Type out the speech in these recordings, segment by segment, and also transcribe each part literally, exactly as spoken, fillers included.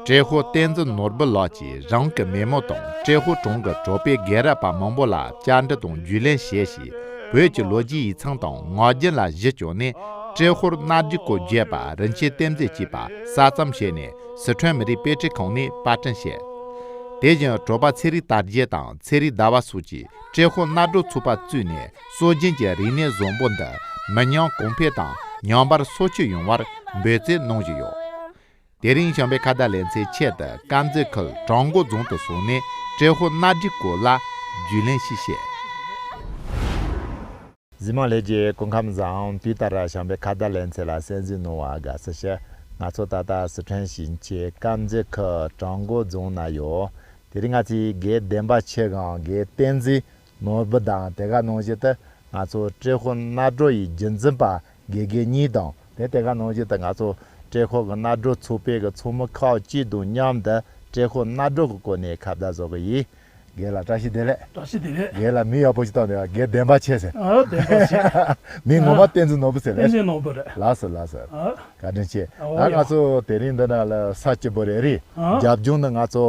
ཏྲེ་ཧོར་བསྟན་འཛིན་ནོར་བུ་ལགས་ཀྱིས་རང་གི་མེས་མོ་དང་ཏྲེ་ཧོར་གྲོང་གི་གྲོགས་པོའི་རྒན་རབས་པ་མང་པོ་ལ་བཅར་འདྲི་དང་རྒྱུས་ལོན་བྱས་ཤིང་། བོད་ཀྱི་ལོ་རྒྱུས་ཡིག་ཚང་དང་ངག་རྒྱུན་ལ་གཞི་བཅོལ་ནས། ཏྲེ་ཧོར་གནའ་སྒྲིག་གི་བརྒྱུད་པ་རིན་ཆེན་གཏེར་མཛོད་ཅེས་པ་གསར་རྩོམ་བྱས་ནས་སི་ཁྲོན་མི་རིགས་དཔེ་སྐྲུན་ཁང་ནས་པར་སྐྲུན་བྱས། དེ་བཞིན་གྲོགས་པ་ཚེ་རིང་དར་རྒྱས་དང་ཚེ་རིང་ཟླ་བ་སོགས་ཀྱིས་ཏྲེ་ཧོར་གནའ་སྒྲིག་ཚོགས་པ་བཙུགས་ནས་སྲོལ་རྒྱུན་གྱི་རིག་གནས་བཟང་པོ་འདི་མི་ཉམས་གོང་འཕེལ་དང་ཉམས་འབར་སོར་ཆུད་ཡོང་བར་འབད་བརྩོན་གནང་བཞིན་ཡོད། དེ་རིང་བྱམས་པའི་ཁ་བརྡ་ལེ་ཚན་ཆེད་དུ་དཀར་མཛེས་ཁུལ་བྲག་འགོ་རྫོང་དུ་སོང་ནས་ཏྲེ་ཧོར་གནའ་སྒྲིག་སྐོར་ལ་རྒྱུས་ལོན་ཞིག་བྱས། གཟིགས་མོ་ལྷན་རྒྱས་སྐུ་ཁམས་བཟང་། དུས་ལྟར་བྱམས་པའི་ཁ་བརྡ་ལེ་ཚན་ལ་གསན་གཟིགས་གནང་བར་དགའ་བསུ་ཞུ། ང་ཚོ་ད་ལྟ་སི་ཁྲོན་ཞིང་ཆེན་དཀར་མཛེས་ཁུལ་བྲག་འགོ་རྫོང་ན་ཡོད། དེ་རིང་ང་ཚོས་རྒན་བདེན་པ་ཆེ་གང་རྒན་བསྟན་འཛིན་ནོར་བུ་དང་དེ་ག་ནང་བཞིན་དུ་ང་ཚོ་ཏྲེ་ཧོར་གནའ་སྒྲིག་ཡི་རྒྱུན་འཛིན་པ་དགེ་རྒན་གཉིས་དང་དེ་དེ་ག་ནང་བཞིན་དུ་ང་ཚོ་ཏྲེ་ཧོར་གྱི་གནའ་སྒྲིག་ཚོགས་པའི་གི་ཚོགས་མི་ཁག་ཅིག་དང་མཉམ་དུ་ཏྲེ་ཧོར་གནའ་སྒྲིག་གི་སྐོར་ནས་ཁ་བརྡ་བཟོ་གི་ཡིན། རྒན་ལགས་བཀྲ་ཤིས་བདེ་ལེགས། བཀྲ་ཤིས་བདེ་ལེགས། རྒན་ལགས་མིང་ཡག་པོ་ཞིག་བཏགས་འདུག་རྒན་བདེན་པ་ཆེ་ཟེར། ཨ་བདེན་པ་ཆེ། མིང་ངོ་མ་ཨ་བསྟན་འཛིན་ནོར་བུ་ཟེར་ལེ། བསྟན་འཛིན་ནོར་བུ་རེད། ལགས་སོ་ལགས་སོ། ཨ་བཀའ་དྲིན་ཆེ། ཨོ་ད་ཡ། ང་ཚོ་དེ་རིང་འདི་ན་ལ་ས་སྐྱིད་པོ་རེད་རེད། ཨ་རྒྱབ་ལྗོངས་ནི་ང་ཚོ་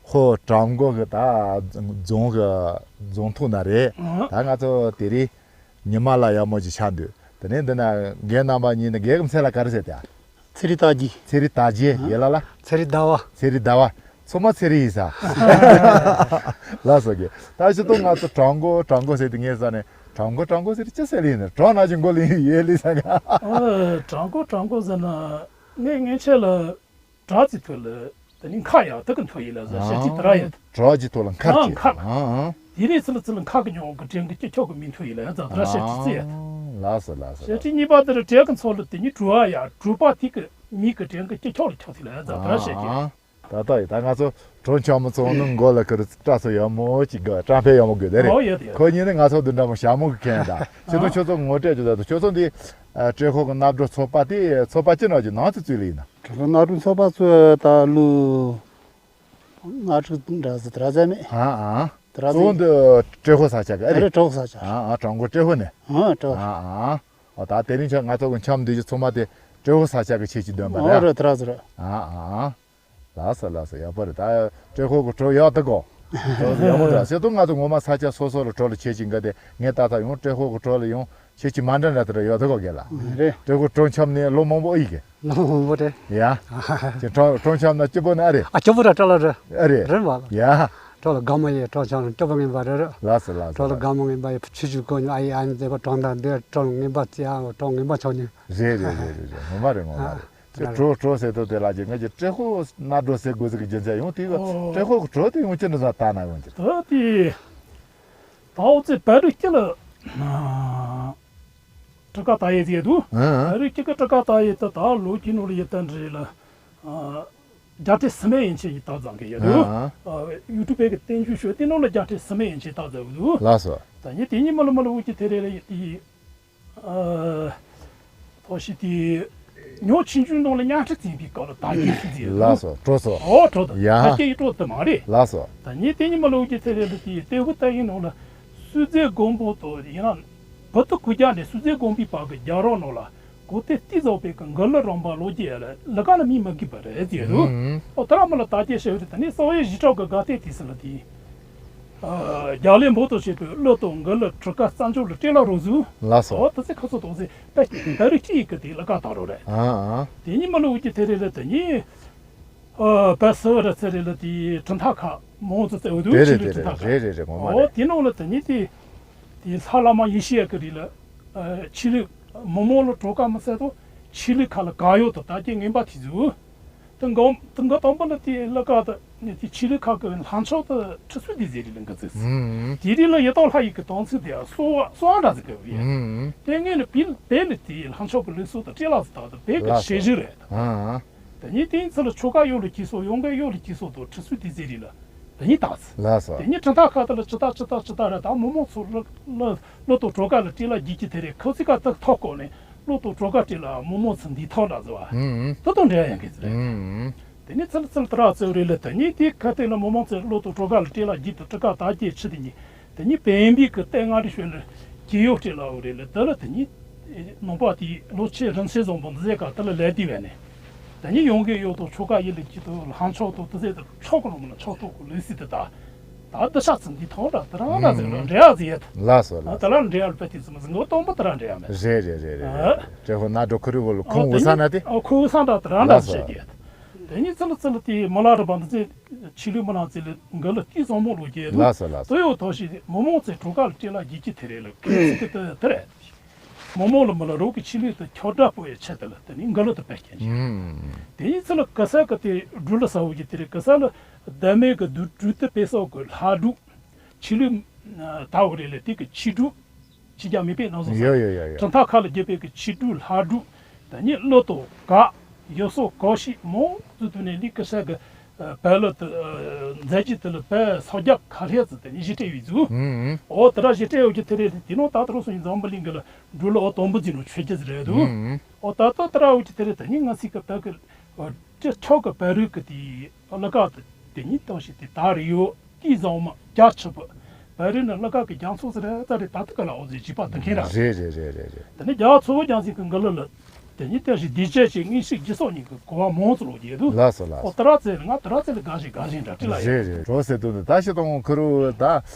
ཧོ་བྲག་འགོ་གི་ད་རྫོང་གི་རྫོང་ཐོག་ན་རེད། ཨ་ད་ང་ཚོ་དེ་རིང་ཉི་མ་ལ་ཡག་མོ་ཞིག་ཆགས་འདུག་དེ་ནས་འདི་ན་རྒན་རྣམ་པ་གཉིས་ནི་རྒན་གྱི་མཚན་ལ་ག་རེ་ཟེར་ཏེ། ཚེ་རིང་དར་རྒྱས། ཚེ་རིང་དར་རྒྱས། ཨ་ཡེ་ལ་ལ། ཚེ་རིང་ཟླ་བ། ཚེ་རིང་ཟླ་བ། ཚང་མ་ཚེ་རིང་ཡིན་ས། ལགས་སོ་རྒན། ད་ཕྱི་ཐོག་ང་ཚོ་བྲག་འགོ་བྲག་འགོ་ཟེར་དུས་ངས་ས་ནས་བྲག་འགོ་བྲག་འགོ་ཟེར་དུས་ཅི་ཟེར་ལེ་ཡིན་ན་བྲག་ན་ཅི་འགོ་ལེ་ཡིན་ཡེ་ལེ་ས་ག་ཨ་བྲག་འགོ་བྲག་འགོ་ཟེར་ན་ངས་ངས་ཆེ་ལ་བྲག་ཅིག་ཐོག་ལ་དེ་ནི་མཁར་ཡག་དེ་གི་མཐོ་ཡིན་ལ་ཟེར་ཞེ་ཅིག་དེ་ར་ཡོད། བྲག་ཅིག་ཐོག་ལ་མཁར་ཨ་ཅིག་མཁར། ཨ་ཨ། དེ་ནས་ཚུར་ལ་ཚུར་ལ་མཁར་གི་ཉོག་གི་བྲན་གི་སྐྱི་ཁྱོག་གི་མི་མཐོ་ཡིན་ལ་ཡ་ཛ་དེ་ར་ཞེ་ཅིག་ཅི་ཡ། ལགས་སོ་ལགས་སོ། ཞེ་ཅིག་གཉིས་པ་དེ་ར་བྲག་གི་མཚོ་ལ་དེ་ནི་གྲུ་བ་ཡག་གྲུ་པ་དེ་གི་མི་གི་བྲན་གི་སྐྱི་ཁྱོག་ལ་ཁྱོག་ཐིག་ལ་ཡ་ཛ་དེ་ར་ཞེ་ཅིག་ཨ་ཨ། ད་ལྟ་ཡི་ད་ང་ཚོ་གྲོང་ཆེན་མོ་ཚོ་ནི་མགོ་ལ་ཁུར་སྐྲ་སོ་ཡག་མོ་ཅིག་དགོས་སྐྲ་འཕེལ་ཡག་མོ་དགོས་དེ་རེད། ཨོ་ཡོད་ཡོད། ཁོ་གཉིས་ནི་ང་ཚོ་འདི་འདྲ་མོ་ཞྭ་མོ་གི་མཁན་ད་ཁྱེད་ཚོ་ཨ། ཁྱོད་ཚོ་ངོ་སྤྲད་རྒྱུ་ད་དུ་ཁྱོད་ཚོ་འདི་ཨ། ཏྲེ་ཧོར་གི་གནའ་སྒྲིག་ཚོགས་པ་དེ་ཚོགས་པ་ཅི་ནང་གི་ནང་དུ་བཙུགས་ལེ་ཡིན་ན། ཏྲེ་ཧོར་གནའ་སྒྲིག་ཚོགས་པ་ཚོས་ད་ལོ་ལྔ་དྲུག་འདྲ་ཟེར་དེ་ར་ཟེར་མེད། ཨ་ཨ། དེ་ར་གཙོ་བོ་ཟེར། འདི་ཏྲེ་ཧོར་ས་ཆ་གི་ཨ་རེད། རེད་ཏྲེ་ཧོར་ས་ཆ། ཨ་ཨ་བྲག་འགོ་ཏྲེ་ཧོར་ནས། ཨ་ཏྲེ་ཧོར། ཨ་ཨ། ཨོ་ད་དེ་རིང་ཆ་ང་ཚོ་གི་འཆམ་འདི་ཚོ་ཚང་མ་དེ་ཏྲེ་ཧོར་ས་ཆ་གི་ཆེད་ཀྱི་འདོན་པ་ཨོ་རེད། རེད་དེ་ར་ཟེར། ཨ་ཨ། ལགས་སོ་ལགས་སོ་ཡག་པོ་རེད། ད་ཏྲེ་ཧོར་གི་གྲོ་ཡག་ཏུ་གོ་གྲོ་ཡག་མོ་འདྲ་ཟེར་དུས་ང་ཚོ་ངོ་མ་ས་ཆ་སོ་སོ་ལ་གྲོ་ལ་ཆེད་ཀྱི་འགའ་དེ་ངས་ད་ལྟ་ཡང་ཏྲེ་ཧོར་གི་གྲོ་ལ་ཡང་ཆེད་ཀྱི་མ་འདྲ་འདྲ་དེ་འདྲ་ཡག་ཏུ་གོ་གེ་ལ། རེད། ཏྲེ་ཧོར་གྲོ་འཆམ་ནས་ལོ་མང་པོ་ཨི་གེ་ལོ་མང་པོ་རེད། ཡ། ཁྱེད་གྲོ་གྲོ་འཆམ་ན་སྐྱིད་པོ་ན་ཨ་རེད། ཨ་སྐྱིད་པོ་ར་ཏྲ་ལ་རེད། ཨ་རེད། རེད་མ་ལ། ཡ། ཏྲ་ལ་དགའ་མོ་ཡེ་གྲོ་འཆམ་སྐྱིད་པོ་ངན་པ་རེད་རེད། ལགས་སོ་ལགས་སོ། ཏྲ་ལ་དགའ་མོ་ངན་པ་ཡེ་ཆུ་ཆུ་གོ་ཨ་ཡེ་ཨ་ནི་དེ་ག་གྲོང་དང་དེ་ཏྲ་ངན་པ་ཅི་ཨ་གྲོ་ངན་པ་ཆོག་ནི། རེད་རེད་རེད་རེད་རེད། ངོ་མ་རེད་ངོ་མ་རེད། ཨ། ཁྱེད་གྲོ་གྲོ་ཟེར་དུས་དེ་ལ་ཅིག་ང་ཅིག་ཏྲེ་ཧོར་གནའ་སྒྲིག་ཟེར་དགོས་ཟེར་གི་རྒྱུ་མཚན་ཡང་དེ་གི་ཨོ། ཏྲེ་ཧོར་གི་གྲོ་དེ་ཡང་ཅི་འདྲ་ཟ་ལྟ་ན་ཡང་ཅི། ད་དེ་ད་ཨོ་ཙི་བལ་རི་སྐྱི་ལ་ཨ་ཏྲི་ཀ་ཏ་ཡེ་ཟེར་དུ། ཨ་ཨ། བལ་རི་སྐྱི་གི་ཏྲི་ཀ་ཏ་ཡེ་ད་ད་ལོ་ཁྱི་ནོ་ལ་ཡེ་ད་འདྲི་ལ་ཨ་རྒྱ་ཏྲེ་སི་མེ་ཡན་ཆད་ཡེ་ད་ཛང་གི་ཡེ་དུ། ཨ་ཨ། ཨ་ཡུ་ཊུབ་གི་བསྟན་བཅོས་ཤོད་དེ་ནོ་ལ་རྒྱ་ཏྲེ་སི་མེ་ཡན་ཆད་ད་ཛ་དུ། ལགས་སོ། ད་ཉི་དེ་ཉི་མ་ལ་མ་ལ་འུ་ཅི་དེ་རེ་ལ་ཡེ་དེ། ཨ། ཐོ་ཤི་དེ། ཉོ་ཆིན་ཅུན་ནང་ལ་གཉའ་ཁྲི་འཛིན་པའི་སྐབས་ལ་དར་རྒྱས་སུ་མཛད། ལགས་སོ་གྲོ་སོ། ཨོ་གྲོ་དང་ཡ། དར་རྒྱས་ཡི་གྲོ་དུ་མ་རེད། ལགས་སོ། ད་ཉིན་དེ་ཉི་མ་ལོ་གི་ཚེ་རེ་ལ་དེ་ལྟེ་བུ་ལྟ་ཡིན་ནང་ལ་སུ་ཛེ་དགོན་པོ་དོ་ཡིན་ན། བུ་ཏུ་ཁུ་རྒྱ་ནས་སུ་ཛེ་དགོན་པའི་བར་གྱི་རྒྱ་རོགས་ནང་ལ་གོ་ཏེ་ཏི་ཟོག་པའི་གི་འགུ་ལི་རོང་པ་ལོ་རྒྱས་ལ་ལི་ཀ་ལ་མི་མ་གི་པ་རེད་ཟེར་དུ། ཨོ་ད་ར་མ་ལ་དར་རྒྱས་ཤེ་རེ་ད་ནི་སོ་ཡི་ཞི་ཁྲོ་གི་དགའ་ལྟས་དེ་སི་ལ་དེ། རྒྱ་ལས་འབོ་ཏོ་བྱེད་པའི་གླུ་དང་མགུར་གླུ་གྲུ་ཁ་རྩ་འཇོག་ལ་སྤྲེལ་ལ་རོ་ཟུ། ལགས་སོ། ཨོ་ད་ཚེ་ཁ་སོ་དང་ཚེ་ད་ད་རུ་ཅི་ཡི་གི་དེ་ལ་ཀ་ད་རོ་རེད། ཨ་ཨ། དེ་ཉིན་མ་ལོ་འུ་ཅི་ཚེ་རེ་ལ་དེ་ཉིན། ཨ་བ་སི་བ་ར་ཚེ་རེ་ལ་དེ་གྲུ་མཐའ་ཁ་མོ་ཚོ་ཚེ་འུ་དུ་དེ་ཆི་རེད་ལུ་དེ་གྲུ་མཐའ་རེད་ཁ། རེད་རེད་རེད་ངོ་མ་ཨོ་རེད། དེ་ནང་ལ་དེ་ཉིན་དེ་དེ་ལྷ་བླ་མ་ཡེ་ཤེས་ཡ་གི་རི་ལ་ཨ་ཆི་ལུ་མོ་མོ་ལ་གྲོ་ཀ་མི་ཟེར་དོ་ཆི་ལུ་ཁ་ལ་ག་ཡོ་དོ་ད་ཀྱེ་ངན་པ་དེ་ཟུ། དང་དང་དང་པོ་ལ་དེ་ལ་ཀ་ད་དེ་ཆི་ལི་ཁ་གི་ལྷ་མཆོག་ཏུ་ཁྲི་སུ་དེ་ཟེར་རི་ལ་འགི་ཚིག་ཨུམ། དེ་རི་ལ་ཡི་དྭགས་ལྷ་ཡི་གི་དང་ཚིག་དེ་གསོ་བ་གསོ་བ་འདྲ་ཟིག་གི་ཡ། ཨུམ། དེ་ངས་ནི་བིལ་བེ་ལི་དེ་ལྷ་མཆོག་གི་ལུགས་སྲོལ་དུ་སྤྲེལ་ལ་ཟི་དག་ཏུ་བེ་གི་ལ་ཤེས་བཞི་རེད། ཨ་ཨ། དེ་ཉིད་དེའི་ཚུལ་ལ་ཆོ་ག་ཡོ་ལ་ཁྱི་སོ་ཡོང་གི་ཡོ་ལ་ཁྱི་སོ་དུ་ཁྲི་སུ་དེ་ཟེར་རི་ལ་དེ་ཉིད་དག་ཚིག་ལ་ས། དེ་ཉིད་ཁྲི་མཐའ་ཁ་ཏུ་ལ་ཅི་ད་ཅི་ད་ཅི་ད་ར་ད་མོ་མོ་ཚོ་ལ་ལ། གླུ་དང་གྲོ་ཀ་ལ་སྤྲེལ་ལ་བགྱིད་ཀྱི་དེ་རེད། ཁོ་ཚིག་ཀ་ཏག་ཐོག་སྐོར་ནས་གླུ་དང་གྲོ་ཀ་སྤྲེལ་ལ་མོ་མོ་ཚིག་འདི་ཐོག་འདྲ་ཟེར་བ། ཨུམ། ཏོ་ཏོ་འདྲ་ཡང་གི་ཟེར། ཨུམ། དེ་ནས་ཚིལ་ཚིལ་ཏི་ར་ཙེ་རེ་ལ་དེ་ཉིད་དེ་ཁ་ཏེ་ལ་མོ་མོ་ཚིག་གླུ་དང་གྲོ་ཀ་ལ་སྤྲེལ་ལ་བགྱིད་དུ་ཏི་ཀ་ད་ཀྱེ་ཆི་དེ་ཉིད་དེ་ཉིད་བན་བི་གི་ཏེ་ང་རི་ཤོད་ལ་ཀྱེ་ཡོ་སྤྲེལ་ལ་འོ་རེ་ལ་དེ་ལ་དེ་ཉིད་ནང་པ་དེ་ལོ་ཆེ་རིན་ཆེ་བཟང་པོ་འདི་ཟེ་ཀ་དེ་ལ་ལས་དེ་བས་ནས། ད་ནི་ཡོང་གི་ཡོད་དོ་ཆོ་ག་ཡིན་ལ་ཅི་དོ་ལྷང་ཆོག་དོ་དེ་ཟེར་དོ་ཆོག་གི་རུང་མ་ན་ཆོག་ཐོག་གི་ལུས་སྲིད་དེ་ད། ད་དེ་ཤ་ཚིམ་འདི་ཐོག་ར་དེ་རང་ལ་ཟེར་ར་འདྲེ་ཡ་ཟེར་ཡ་ད། ལགས་སོ་ལགས་སོ། དེ་ལ་འདྲེ་ཡ་ལ་པད་དེ་ཚིམ་ཟིན་གོ་སྟོང་པོ་དེ་ར་འདྲེ་ཡ་མེད། རེད་རེད་རེད་རེད། ཨ། ཏྲེ་ཧོ་ན་འགྲོ་ཁུ་རི་བོ་ལ་ཁོང་འུ་ས་ན་དེ། ཨ་ཁོ་འུ་ས་འདྲ་དེ་རང་འདྲ་ལགས་སོ། བཤད་ཀྱི་ཡ་ད། དེ་ནི་ཚི་ལ་ཚི་ལ་དེ་མོ་ལ་ར་བ་འདི་ཚེ་ཆི་ལུས་མ་ན་ཚི་ལ་འགའ་ལ་ཏི་བཟང་མོ་ལོ་རྒྱལ་དུ། ལགས་སོ་ལགས་སོ། དོ་ཡོ་ཐོ་ཤི་མོ་མོ་ཚེ་གྲོ་ཀ་ལ་ཏི་ལ་རྒྱལ་ཅི་དེ་རེད་ལ་ཁུ་ཚི་གི་དེ་དེ་རེད། མོ་མོ་ལ་མི་ལ་རོག་གི་ཆི་ལུས་དེ་ཁྱོ་འདྲ་པོ་ཡ་ཆེ་དེ་ལ་དེ་ནི་འགའ་ལ་དེ་པད་ཀྱན་ཅི། དེ་ཡི་ཚི་ལ་ག་ས་ག་དེ་འབྲུ་ལ་ས་བོ་གི་དེ་རེད། ག་ས་ལ་ད་མེ་གི་དུ་འབྲུ་དེ་པེ་སོག་གི་ལྷ་འབྲུ། ཆི་ལུས་ད་བོ་རེད་ལ་དེ་གི་ཆི་འབྲུ། ཕྱི་རྒྱལ་མི་པའི་ནང་སོང་ཡོ་ཡོ་ཡོ་ཡོ། གྲུབ་མཐའ་ཁ་ལ་རྒྱལ་པོའི་གི་ཆི་འབྲུ་ལྷ་འབྲུ། ད་ནི་ཀླུ་དོ་ག་ཡོ་སོ་གོ་ཤི་མོ་ཙུ་དུ་ནས་ལི་ཀི་ས་གི་བལ་ལོ་དུ་མཛད་རྗེས་དུ་ལ་བལ་སོ་རྒྱ་ག་ལྷས་ཙི་ད་ནི་ཞི་ཏྲེ་ཡོད་ཙུ། ཨོ་ད་ར་ཞི་ཏྲེ་ཡོད་ཀྱི་དེ་རེད། དེ་ནོ་ད་དུ་རུ་སོང་ཡིན་འཛམ་བུ་གླིང་གི་ལ་འབྲུ་ལ་ཨོ་དོམ་བུ་ཙི་ནོ་ཆོས་རྒྱ་ཟི་རེད་དུ། ཨོ་ད་ད་ད་ར་འོ་ཀྱི་དེ་རེད། ད་ནི་ང་སི་ཀ་ད་གི་ཨོ་ཅི་ཆོག་གི་བལ་རུ་གི་དེ་ལ་ཀ་དུ་དེ་ཉིད་ཏོ་ཞིག་དེ་ད་རེ་ཡོད། ཏི་བཟང་མ་རྒྱ་ཆེ་བོ། བལ་རི་ནི་ལ་ཀ་གི་རྒྱ་མཚོ་ཟེར་ར་ཙ་རེ་ད་ཏི་ཀ་ལ་འོ་ཟེར་བྱིས་པ་ཏི་མཁན་ར། རེད་རེད་རེད་རེད་རེད། དེ་ནི་རྒྱ་མཚོ་བོ་རྒྱ་སེང་གི་འགུ་ལ་ལ། དེ་ནི་ཏེ་ཞིག་བདེ་ཆེ་ཞིག་དངོས་ཤིག་རྒྱུ་སོགས་ཉིད་ཀྱི་གོ་བ་མང་ཙུ་ལོ་རྒྱས་འདུག་ལགས་སོ་ལགས་སོ། ཨོ་ཏི་ར་ཙེ་ནི་ང་ཏི་ར་ཙེ་ལ་དགའ་ཞིག་དགའ་ཞིག་འདྲ་ཏི་ལ་ཡོད། རེད་རེད། གྲོ་ཟེར་དུས་ནི་ད་ཤི་དང་ཁུ་རུ་ད་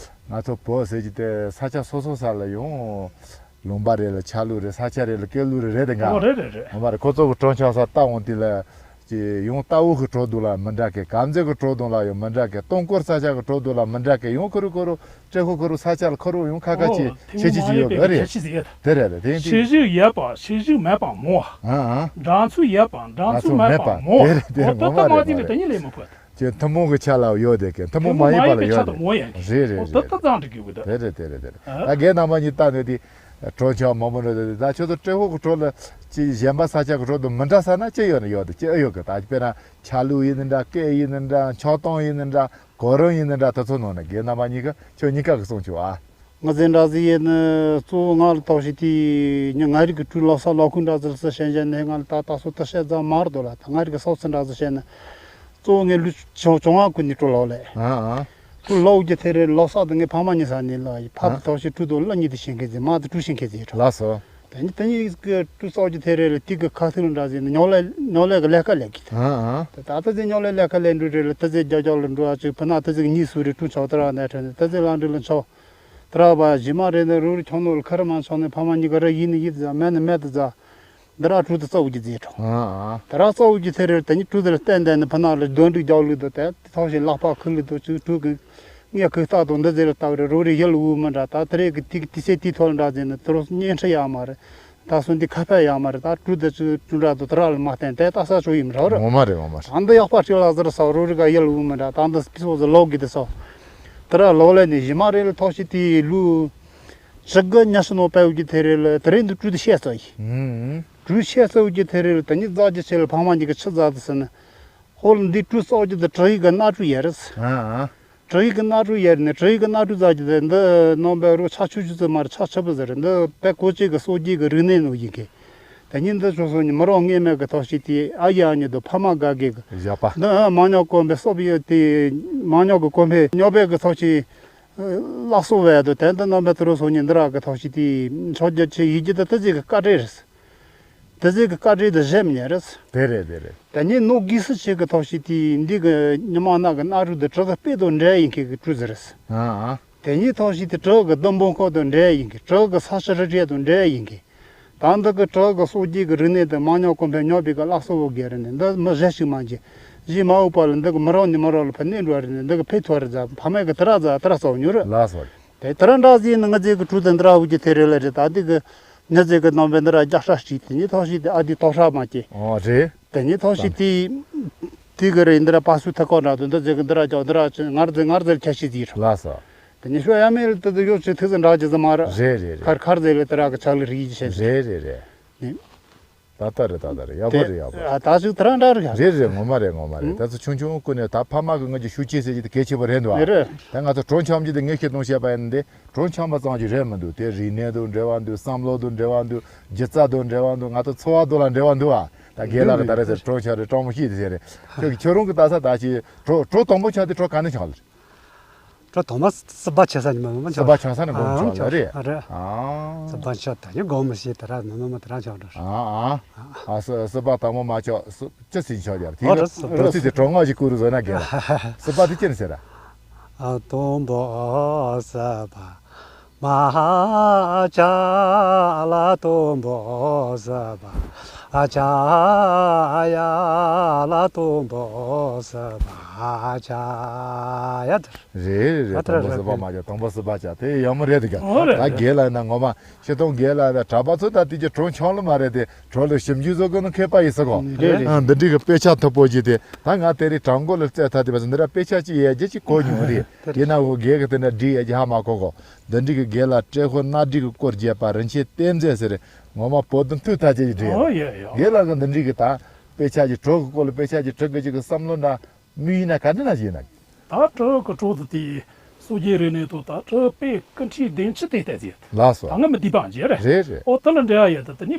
ང་ཚོ་བོད་ཟེར་གྱི་དེ་ས་ཆ་སོ་སོ་ས་ལ་ཡོང་། ལུང་པ་རེ་ལ་ཆ་ལུགས་རེ་ས་ཆ་རེ་ལ་སྐད་ལུགས་རེ་རེད་དེ་འགའ། ཨོ་རེད་རེད་རེད། ངོ་མ་རེད། ཁོ་ཚོ་གི་གྲོང་ཆོག་ས་ལྟ་འོང་དུས་ལ། ཅེས་ཡང་རྟ་བོ་གི་གྲོ་དུ་ལ་མི་འདྲ་གི། གམ་རྫས་ཀྱི་གྲོ་དུ་ལ་ཡང་མི་འདྲ་གི། སྟོང་སྐོར་ས་ཆ་གི་གྲོ་དུ་ལ་མི་འདྲ་གི། ཡང་ཁུ་རུ་ཁུ་རུ་ཏྲེ་ཁོ་ཁུ་རུ་ས་ཆ་ལ་ཁུ་རུ་ཡང་ཁ་ཁ་ཨོ་ཅེས་དེ་ཆེ་མོ་ཆེ་མ་ཆེ་ཡོད་ཡོད་གི་རེད། ཁྱད་ཆོས་ཟིག་ཡོད། དེ་རེད་རེད། དེ་ཡིན་ཤེས་དུས་བཞིན་ཡོད་པ་ཤེས་བཞིན་མེད་པ་མོ། ཨ་ཨ། འགྲངས་ཚུལ་ཡོད་པ་འགྲངས་ཚུལ་མེད་པ་མོ། དེ་རེད་དེ་ཨོ་རེད། ད་ངོ་ལྟ་མ་མ་རེད་ཅི་ངོ་ལས་ད་རེད། ཉིད་ལས་མི་ཕོད། ཅེས་ཐུན་མོང་གི་ཆ་ལ་ཡོད་དེ་གི། ཐུན་མོང་མ་ཡིན་པ་ལ་ཡོད་རེད། ཨོ་ད་ད་ཙང་འགྲིག་གི་ཡོད་གི་ད། དེ་རེད་དེ་རེད་དེ་རེད། ཨ། ད་རྒན་རྣམ་པ་གཉིས་ལྟ་ནས་དེ། གྲོ་ཆ་མང་པོ་འགྲོ་དེ་ད་ཁྱོད་ཚོ་ཏྲེ་ཧོ་གི་གྲོ་ལ་ཅི་གཞན་པ་ས་ཆ་གི་གྲོ་དང་མི་འདྲ་ས་ན་ཅི་ཡོད་ན་ཡོད་དེ་ཅི་ཨེ་ཡོད་གི། ད་དཔེར་ན་ཆ་ལུགས་ཡིན་ན་འདྲ། སྐད་ཡིན་ན་འདྲ། ཆགས་སྟངས་ཡིན་ན་འདྲ། གོ་རིམ་ཡིན་ན་འདྲ། དེ་ཚོ་ནང་ནས་རྒན་རྣམ་པ་གཉིས་ཀ་ཁྱོད་གཉིས་ཀ་གི་གསུང་ཆོག་ཨ། ང་ཚོའི་འདྲ་ཟིག་ཡིན་ནི་གཙོ་བོ་ང་ལ་ཐོག་ཞིག་དེ་ཉི་ང་རིག་གི་གྲུ་ལོ་ས་ལོ་ཁུངས་འདྲ་ཟིག་ལ་ས་ཞེན་ཞེན་ནས་ང་ལ་ད་ད་སོ་ད་བཤད་ཙང་མར་དོ་ལ་ད་ང་རིག་གི་སོག་ཚི་འདྲ་ཟིག་བཤད་ནི། གཙོ་བོ་ངའི་ལུས་བྱུང་བྱུང་བ་ཀུན་ནས་སྤྲོ་ལོ་ལས། ཨ་ཨ། ཁོ་ལོ་རྒྱུ་དེ་རེད། ལོ་གསར་དུ་ངའི་ཕ་མ་གཉིས་ས་ནས་ལ་ཡི་ཕ་ཨ། དུ་ཐོག་ཞིག་གྲུ་དུ་ལ་གཉིས་དུ་ཤེས་མཁན་ཟིག་མ་དུ་གྲུ་ཤེས་མཁན་ཟིག་ཡོད། ལགས་སོ། དེ་ནི་དེ་གཉིས་ཀྱི་གྲུ་གསར་རྒྱུ་དེ་རེད་ལ་དེ་གི་ཁ་ཐུག་ལ་འདྲ་ཟིག་ནི་ཉོ་ལས་ཉོ་ལས་གི་ལས་ཀ་ལས་གི་དེ། ཨ་ཨ། དེ་ད་ལྟ་ཟིག་ཉོ་ལས་ལས་ཀ་ལས་འགྲོ་རེད་ལ་དེ་ཟིག་རྒྱ་རྒྱ་ལ་འགྲོ་ཨ་ཅིག་ཕུ་ན་དེ་ཟིག་གཉིས་སུ་རེད་གྲུ་ཆོག་དེ་ར་ནས་ཁྲོད་ནས་དེ་ཟིག་ལ་འགྲོ་ལ་ཆོག་དེ་ར་བ་གཞི་མ་རེད་ནི་རུ་རུ་ཁྱོང་ནོ་ལ་ཁ་ར་མ་ཆོག་ནི་ཕ་མ་གཉིས་ཀ་ར་ཡིན་ནི་ཡིད་ཟ་མེད་ནི་མེད་དུ་ཟ། འདི་ར་གྲུ་དུ་རྩ་བོ་གི་རྫས་གྲོ། ཨ་ཨ། དེ་ར་རྩ་བོ་གི་ཚེ་རེར་དེ་ནི་གྲུ་དེ་ལ་བསྟན་བསྟན་ནི་ཕུ་ན་ལ་འདོན་འགྲིག་རྒྱག་ལུགས་དུ་དེ་ཐོག་ཞིག་ལག་པ་ཁུ་ལུགས་དུ་ཅིག་གྲུ་གི་ངས་ཁུ་ལྟ་དང་འདི་ཟེར་ལ་ལྟ་བ་རེ་རོ་རེ་ཡལ་འུ་མི་འདྲ། ད་དེ་རེ་གི་ཏིག་ཏི་སེ་ཏི་ཐོལ་འདྲ་ཟེར་ནི་དེ་རོ་སྙན་ཁྲི་ཡག་མ་རེད། ད་སོན་དི་ཁ་ཕ་ཡག་མ་རེད། ད་གྲུ་དེ་ཅིག་གྲུ་འདྲ་དུ་དེ་ར་ལ་མ་བསྟན་དེ་ལྟ་ས་ཆོ་ཡིན་རོ་ར། ངོ་མ་རེད་ངོ་མ་རེད། ད་འདི་ཡག་པ་ཅིག་ལ་ཟེར་ས་རོ་རེ་ག་ཡལ་འུ་མི་འདྲ། ད་འདི་སྤི་སོ་ཟེར་ལོག་གི་དེ་སོ་དེ་ར་ལོག་ལས་ནི་གཞི་མ་རེ་ལ་ཐོག་ཞིག་དེ་ལུ། ཅི་གི་ཉ་ཤི་ནོ་པའོ་གི་དེ་རེ་ལ་དེ་རེ་འདི་གྲུ་དེ་ཤེས་ཚོ་ཡི། ཨུམ། གྲུ་ཤེས་ཚོ་གི་དེ་རེ་ལ་དེ་ཉིད་རྫ་གི་ཆེ་ལ་ཕ་མ་གཉིས་ཀྱི་ཆི་རྫ་དེ་ཟེར་ན། ཧོ་ལ་འདི་གྲུ་སོགས་ཀྱི་དེ་གྲུ་ཡི་གི་སྣ་གྲུ་ཡ་རེད། ཨ་ཨ། གྲུ་ཡི་གི་སྣ་གྲུ་ཡ་རེད་ནི་གྲུ་ཡི་གི་སྣ་གྲུ་རྫ་གི་དེ་འདི་ནོ་པའོ་རུ་ཆ་ཆུ་ཆུ་ཚོ་མ་རེད། ཆ་ཆ་བུ་ཟེར་རེད། འདི་པའི་གོ་ཅི་གི་སོ་གི་གི་རིག་གནས་ནོ་ཡིན་གི། དེ་ཉིད་འདི་ཆོ་སོ་ཉི་མ་རོ་ངེས་མེད་གི་ཐོག་ཞིག་དེ་ཨ་ཡ་ཉི་དུ་ཕ་མ་དགའ་གི་གི། བཞག་པ། འདི་ཨ་མ་ཉོ་གོན་པའི་སོབ་ཡོད་དེ་མ་ཉོ་གི་གོན་པའི་ཉོ་པའི་གི་ཐོག་ཞིག་བརླག་སོ་བས་དུ་དེ་འདི་རྣམ་པའི་དུ་རུ་སོ་ཉི་འདི་ར་གི་ཐོག་ཞིག་དེ་ཆོ་རྒྱ་ཆེ་ཡིད་ཀྱི་དུ་དེ་ཟིག་གི་བཀའ་དྲིན་རེད། དེ་ཟིག་གི་བཀའ་དྲིན་དུ་བཞེས་མི་ཉན་རེད། དེ་རེད་དེ་རེད། དེ་ཉིད་ནོ་གིས་སུ་ཆེ་གི་ཐོག་ཞིག་དེ་འདི་གི་ཉི་མ་ནག་གི་སྣ་རུ་དུ་གྲི་གི་དཔེ་དང་འདྲ་ཡིན་མཁན་གི་གྲུ་ཟིག་རེད། ཨ་ཨ། དེ་ཉིད་ཐོག་ཞིག་དེ་གྲི་གི་ལྡུམ་བུ་ཁོ་དང་འདྲ་ཡིན་མཁན། གྲི་གི་ས་ཆ་རི་རྒྱ་དང་འདྲ་ཡིན་མཁན། ད་འདི་གི་བྲག་གི་སྲོག་རྒྱས་ཀྱི་རིག་གནས་དེ་མང་ཉུང་གོང་འཕེལ་ཉོ་བའི་གི་བརླག་སོ་བོ་སྒེར་ནས་འདི་མི་གཞན་ཞིག་མ་འཇིག་གཞི་མ་འོག་པ་ལ་འདི་གི་མི་རང་ནས་མི་རང་ལ་ཕན་གནས་འགྲོ་བ་རེད་ནས་འདི་གི་ཕེ་ཐོ་རེ་ཛ་ཕ་མེས་གི་དེ་ར་ཛ་དེ་ར་སོགས་ཉོ་རེད། ལགས་སོ། དེ་དེ་ར་འདྲ་ཟིན་ནི་ང་ཚེ་གི་གྲུ་དེ་འདི་ར་བུ་གི་དེ་རེད་ལ་རེད། ད་འདི་གི་ང་ཚེ་གི་ནང་པའི་འདི་ར་རྒྱག་ཧྲ་ཞིག་དེ་ཉིད་ཐོག་ཞིག་དེ་ཨ་དེ་ཐོག་ཧྲ་མ་སྐྱེ། ཨོ་རེད། དེ་ཉིད་ཐོག་ཞིག་དེ་དེ་གི་རེད་འདི་ར་པ་སུ་ཐ་ཀོ་འདྲ་དུ་འདི་ཚེ་གི་འདི་ར་རྒྱག་འདི་ར་ཅི་ངར་ཚེ་ངར་ཚེ་ཁྱད་ཤི་ཟིག་རེད། ལགས་སོ། དེ་ནི་ཤོ་ཡ་མེ་ལ་དེ་དུ་ཡོད་ཅིག་ཐུག་ཟིན་འདྲ་ཅི་ཟིན་མ་རེད། རེད་རེད་རེད། ཁར་ཁར་ཟེ་ལ་དེ་ར་གི་ཆག་ལི་རིག་ཡི་ཆེ་ཟིན། རེད་རེད་རེད། ནི། ད་ལྟ་རེད་ད་ལྟ་རེད། ཡག་པོ་རེད་ཡག་པོ་རེད། ད་ཅིག་དེ་ར་འདྲ་རེད་ཡ། རེད་རེད། ངོ་མ་རེད་ངོ་མ་རེད། ད་ཚོ་ཆུང་ཆུང་ཀུན་ནས་ད་ཕ་མ་གི་ང་ཅི་ཤུགས་ཆེ་ཟེར་གྱི་དེ་གལ་ཆེ་བ་རེད་འདུག་ཨ། རེད། ད་ང་ཚོ་གྲོང་འཆམ་གྱི་དེ་ངས་ཤེས་གཏོང་བཤད་པ་ཡིན་ཏེ་གྲོང་འཆམ་པ་ཙམ་གྱི་རེད་མི་འདུག་དེ་རིག་གནས་དང་འབྲེལ་བ་འདུག་བསམ་བློ་དང་འབྲེལ་བ་འདུག་སྒྱུ་རྩལ་དང་འབྲེལ་བ་འདུག་ང་ཚོ་འཚོ་བ་དང་ལ་འབྲེལ་བ་འདུག་ཨ། ད་རྒན་ལགས་གི་ད་རེས་ཟེར་གྲོང་འཆམ་རེད་སྤྲང་མོ་ཤེས་དེ་ཟེར་རེད། ཁྱོད་ཀྱི་ཁྱོད་རང་གི་ད་ས་ད་ཅི་གྲོ་གྲོ་དང་པོ་ཆགས་དེ་གྲོ་ག་ནས་ཆགས་ལ་རེད། ཁྲོ་དང་པོ་སྲིད་པ་ཆགས་ས་ཉི་མ་མ་སྲིད་པ་ཆགས་ས་ནས་སྒོམ་ཨང་ཆོག་ལ་ཆོག་རེད། ཨ་རེད། ཨ། སྲིད་པ་ཆགས་ད་ནི་སྒོམ་མི་ཤེས་ད་ར་ནི་ནི་མ་ད་ར་ཆགས་འགྲོ། ཨ་ཨ། ཨ་སྲིད་སྲིད་པ་དང་པོ་མ་ཆགས་སྲིད་ཅི་སྲིད་ཆགས་ཡར་དེ་ཨོ་ནི་རེད་སྲིད་པ་འགྲོ་ཚུལ་དེ་གྲོང་ངར་གྱི་སྐོར་རུ་བཟོས་ན་དགེ་ལ། སྲིད་པ་དེ་ཅི་ནས་ཟེར་ར། ཨ་དང་པོ་སྲིད་པ། མ་ཧ་ཅ་ལ་དང་པོ་སྲིད་པ། ཨ་ཅ་ཡ་ལ་དང་པོ་སྲིད་པ། ཨ་ཅ་ཡ་དེར། རེད་རེད་རེད། ཨ་དེར་དང་པོ་རེད་སྲིད་པ་མ་ཅ་དང་པོ་སྲིད་པ་ཅ་དེ་ཡག་མོ་རེད་དེ་ག་ཨོ་རེད་ད་རེད། དགེ་ལ་ན་ངོ་མ་ཤེས་སྟོང་དགེ་ལ་ན་གྲྭ་པ་ཚོ་ད་དེ་ཀྱི་གྲོང་ཆུང་ལ་མ་རེད་དེ་གྲོང་ལ་ཞིབ་འཇུག་བཟོ་གི་ནི་མཁས་པ་ཡིན་ས་གོ་རེད་རེད། ཨ་འདི་འདྲའི་གི་དཔེ་ཆ་མཐོ་པོ་ཞིག་དེ་ད་ང་དེ་རིང་གྲྭ་མགོ་ལ་བཙལ་ཐ་དེ་བ་ཟིན་འདི་ར་དཔེ་ཆ་ཅིག་ཡས་རྒྱ་ཅིག་གོ་མྱོང་རེད། དེ་ན་འོ་དགེ་གི་དེ་འདྲ་འདྲི་ཡས་རྒྱ་ཧ་མ་གོ་གོ། འདི་འདྲའི་གི་དགེ་ལ་ཏྲེ་ཧོར་གནའ་སྒྲིག་གི་སྐོར་བརྒྱད་པ་རིན་ཆེན་གཏེར་མཛོད་ཟེར་ངོ་མ་བོད་དུ་མཐུ་ཐ་ཆད་ཀྱི་འདྲི་ཡོད། ཨོ་ཡོད་ཡོད། དགེ་ལ་གི་འདི་འདྲའི་གི་ད་དཔེ་ཆ་ཅིག་གྲོགས་གི་སྐོར་ལ་དཔེ་ཆ་ཅིག་གྲགས་གི་ཅིག་གི་བསམ་བློ་འདྲ་དམིགས་ཡུལ་ན་ག་འདྲ་ན་ཞིག་ཡིན་ན། ད་གྲོགས་གི་གྲོགས་དུ་དེ་སོ་རྒྱལ་རིག་གནས་དུ་ད་གྲོགས་པའི་ཀུན་ཁྲིའི་བདེན་ཆི་དེ་ལྟ་ཟེར། ལགས་སོ། ད་ང་མི་འདི་པང་རྗེ་རེད། རེད་རེད། ཨོ་ད་ལ་འདྲ་ཡ་ཡོད་ད་ད་ནི་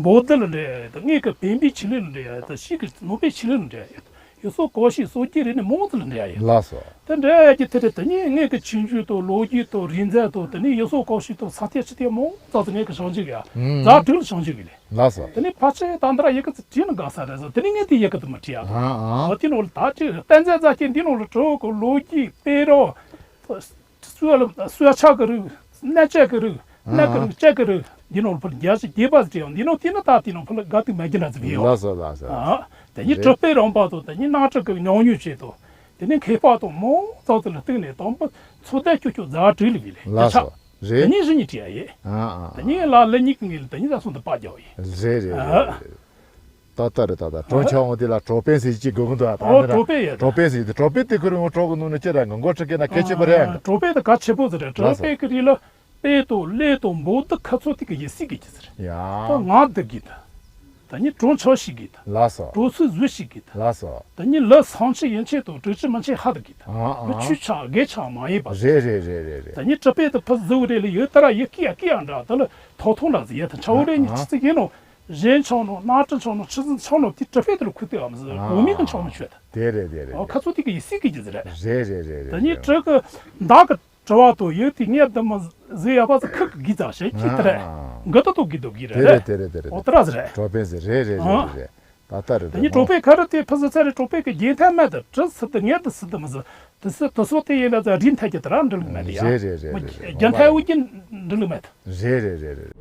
འབོ་ད་ལ་འདྲ་ཡ་ཡོད་ད་ངས་གི་བན་པའི་ཆི་ལི་ལ་འདྲ་ཡ་ཡོད་ད་ཤི་གི་ནོ་པའི་ཆི་ལི་ལ་འདྲ་ཡ་ཡོད། ཡུལ་སྲོལ་གོམས་གཤིས་སྲོལ་རྒྱུན་རིག་གནས་མང་ཙམ་ལ་འབྲེལ་ཡ་ཡོད། ལགས་སོ། དེ་འབྲེལ་ཡ་གི་དེ་རེད་དེ་ནས་ངས་ཀྱི་ཆོས་བརྒྱུད་དང་ལོ་རྒྱུས་དང་རིག་རྩལ་དང་དེ་ནས་ཡུལ་སྲོལ་གོམས་གཤིས་དང་ས་ཐེ་ཆུ་ཐེ་མང་ཙམ་དེ་ངས་ཀྱི་ཞང་ཅིག་ཡ། ཨང་། ཛ་དྲུག་ལ་ཞང་ཅིག་ཡིན་ལེ། ལགས་སོ། དེ་ནས་ཕལ་ཆེར་ད་འདི་ར་ཡི་གེ་ཚིག་བྲིས་ན་དགའ་ས་རེད་ཟེར་དེ་ནས་ངས་དེ་ཡི་གེ་དུ་མི་བྲིས་ཡ། ཨང་ཨང་། འོ་དེ་ནང་ལ་ད་ཅིག་གཏན་ཚད་རྫ་ཆེན་འདི་ནང་ལ་གྲོགས་ཀྱི་ལོ་རྒྱུས་དཔེ་རོ། གསོལ་ལ་གསོལ་ཆ་གི་རིགས། གནས་བཅས་ཀྱི་རིགས། གནས་ཀྱི་རིགས་བཅས་ཀྱི་རིགས། འདི་ནང་ཕུལ་རྒྱ་ཆེ་རྒྱས་པ་ཟེར་ཡང་འདི་ནང་དེ་ནི་ད་དེ་ནང་ཕུལ་དགའ་སྡུག་མེད་ཀྱི་འདྲ་ཟེར་ཡོད། ལགས་སོ་ལགས་སོ། ཨ། དེ་ནི་རེད། གྲུབ་པའི་རིམ་པ་དང་དེ་ནི་རྣམ་གྲངས་ཀྱི་ཉམས་མྱོང་བཅས་དང་། དེ་ནི་མཁས་པ་དང་མང་ཙམ་དུ་ལ་བསྟུན་ནས་དང་པོ་ཚོ་སྡེ་བཅུ་གཅིག་ཛ་དྲུག་ལ་བའི་ལས་ལགས་སོ། རེད། དེ་ནི་རི་ཉིད་བྲིས་ཡ་ཡིན། ཨ་ཨ། དེ་ནི་ལ་ལེ་ཉིད་ཀྱི་ངེས་ལ་དེ་ནི་ད་སོང་དུ་པ་རྒྱག་ཡིན། རེད་རེད་རེད་རེད། ཏག་ཏག་རེད་ཏག་ཏག་གྲོང་ཆུང་འོ་དེ་ལ་གྲོགས་པན་ཟེར་གྱི་དགོས་ཀྱི་འདུག་ཨ་ཏག་ཨོ་ཏག་གྲོགས་པན་ཡོད་རེད། གྲོགས་པན་ཟེར་གྱི་གྲོགས་པན་དེ་ཁོ་རང་གྲོགས་ཀྱི་ནང་ནས་ཅི་ར་ངང་གོ་ཁྲི་ཀེ་ན་གལ་ཆེ་པོ་རེད། ཨ་གྲོགས་པན་དེ་གལ་ཆེ་པོ་ཟེར་རེད། ལགས་སོ། གྲོགས་པན་གྱི་རིགས་ལ་དཔེ་དང་ཀླད་དང་འབོ་དུ་ཁ་ཚོ་དེ་གི་ཡི་སྲིད་གི་གི་ཟེར། ཡ། ད་ང་དེ་གི་ད། ད་ནི་གྲོང་ཆོག་ཞིག་གི་ད། ལགས་སོ། གྲོགས་ཚོའི་བཟོས་ཞིག་གི་ད། ལགས་སོ། ད་ནི་ལ་སང་ཆེ་ཡན་ཆེ་དང་གྲོས་ཆེ་མ་ཆེ་ཧ་དེ་གི་ད། ཨ་ཨ། ཆུ་ཆག་དགེ་ཆག་མ་ཡིན་པ། རེད་རེད་རེད་རེད་རེད། ད་ནི་གྲུབ་པན་དེ་ཕུ་བཟོ་རེད་ལ་ཡོད་ད་ར་ཡི་ཀི་ཡ་ཀི་ཡ་འདྲ་ད་ལ་ཐོག་ཐོག་ལ་ཟེར་ཡ་ད་ཆ་འོ་རེད་ནི་ཨ་ཆི་ཚིག་ཡིན་ནོ། གཞན་ཆང་ནོ་གནའ་གྲུ་ཆང་ནོ་ཆུ་ཟིན་ཆང་ནོ་དེ་གྲུ་ཕེ་དེ་ལ་ཁུ་ཏེ་འམ་ཟི་ཨ་གོ་མི་གི་ཆང་ནོ་ཆོད་ད། དེ་རེད་དེ་རེད། ཨོ་ཁ་ཚོ་དེ་གི་ཡི་སྲིད་གི་གི་ཟི་རེད། རེད་རེད་རེད་རེད། ད་ནི་གྲུ་གི་མདའ་གི་དྲི་བ་དོ་ཡོད་དེ་ངས་དུ་མ་ཟི་ཡ་པ་ཟི་ཁུ་གི་གི་ཙ་ཞེ་ཅི་ཏི་རེད། ཨ་གི་ཏོ་ཏོ་གི་ཏོ་གི་རེད། དེ་རེད་དེ་རེད་དེ་རེད། ཨོ་ཏི་ར་ཟི་རེད། གྲོགས་པན་ཟི་རེད་རེད་རེད་རེད། ད་ལྟ་རེད་ད་ནི་གྲོགས་པན་ཁ་རུ་དེ་ཕུ་ཟི་ཚ་རེད། གྲོགས་པན་གི་རྒྱན་ཐལ་མེད་དུ་གྲུ་སི་དུ་ངས་དུ་སི་དུ་མ་ཟི། དུ་སི་དུ་སོ་དེ་ཡིན་ན་ཙ་རིན་ཐལ་གྱི་དུ་ར་འགྲིག་མེད་ཡ། རེད་རེད་རེད་རེད། རྒྱན་ཐལ་འུ་གྱི་འགྲིག་མེད། རེད་རེད་རེད་རེད།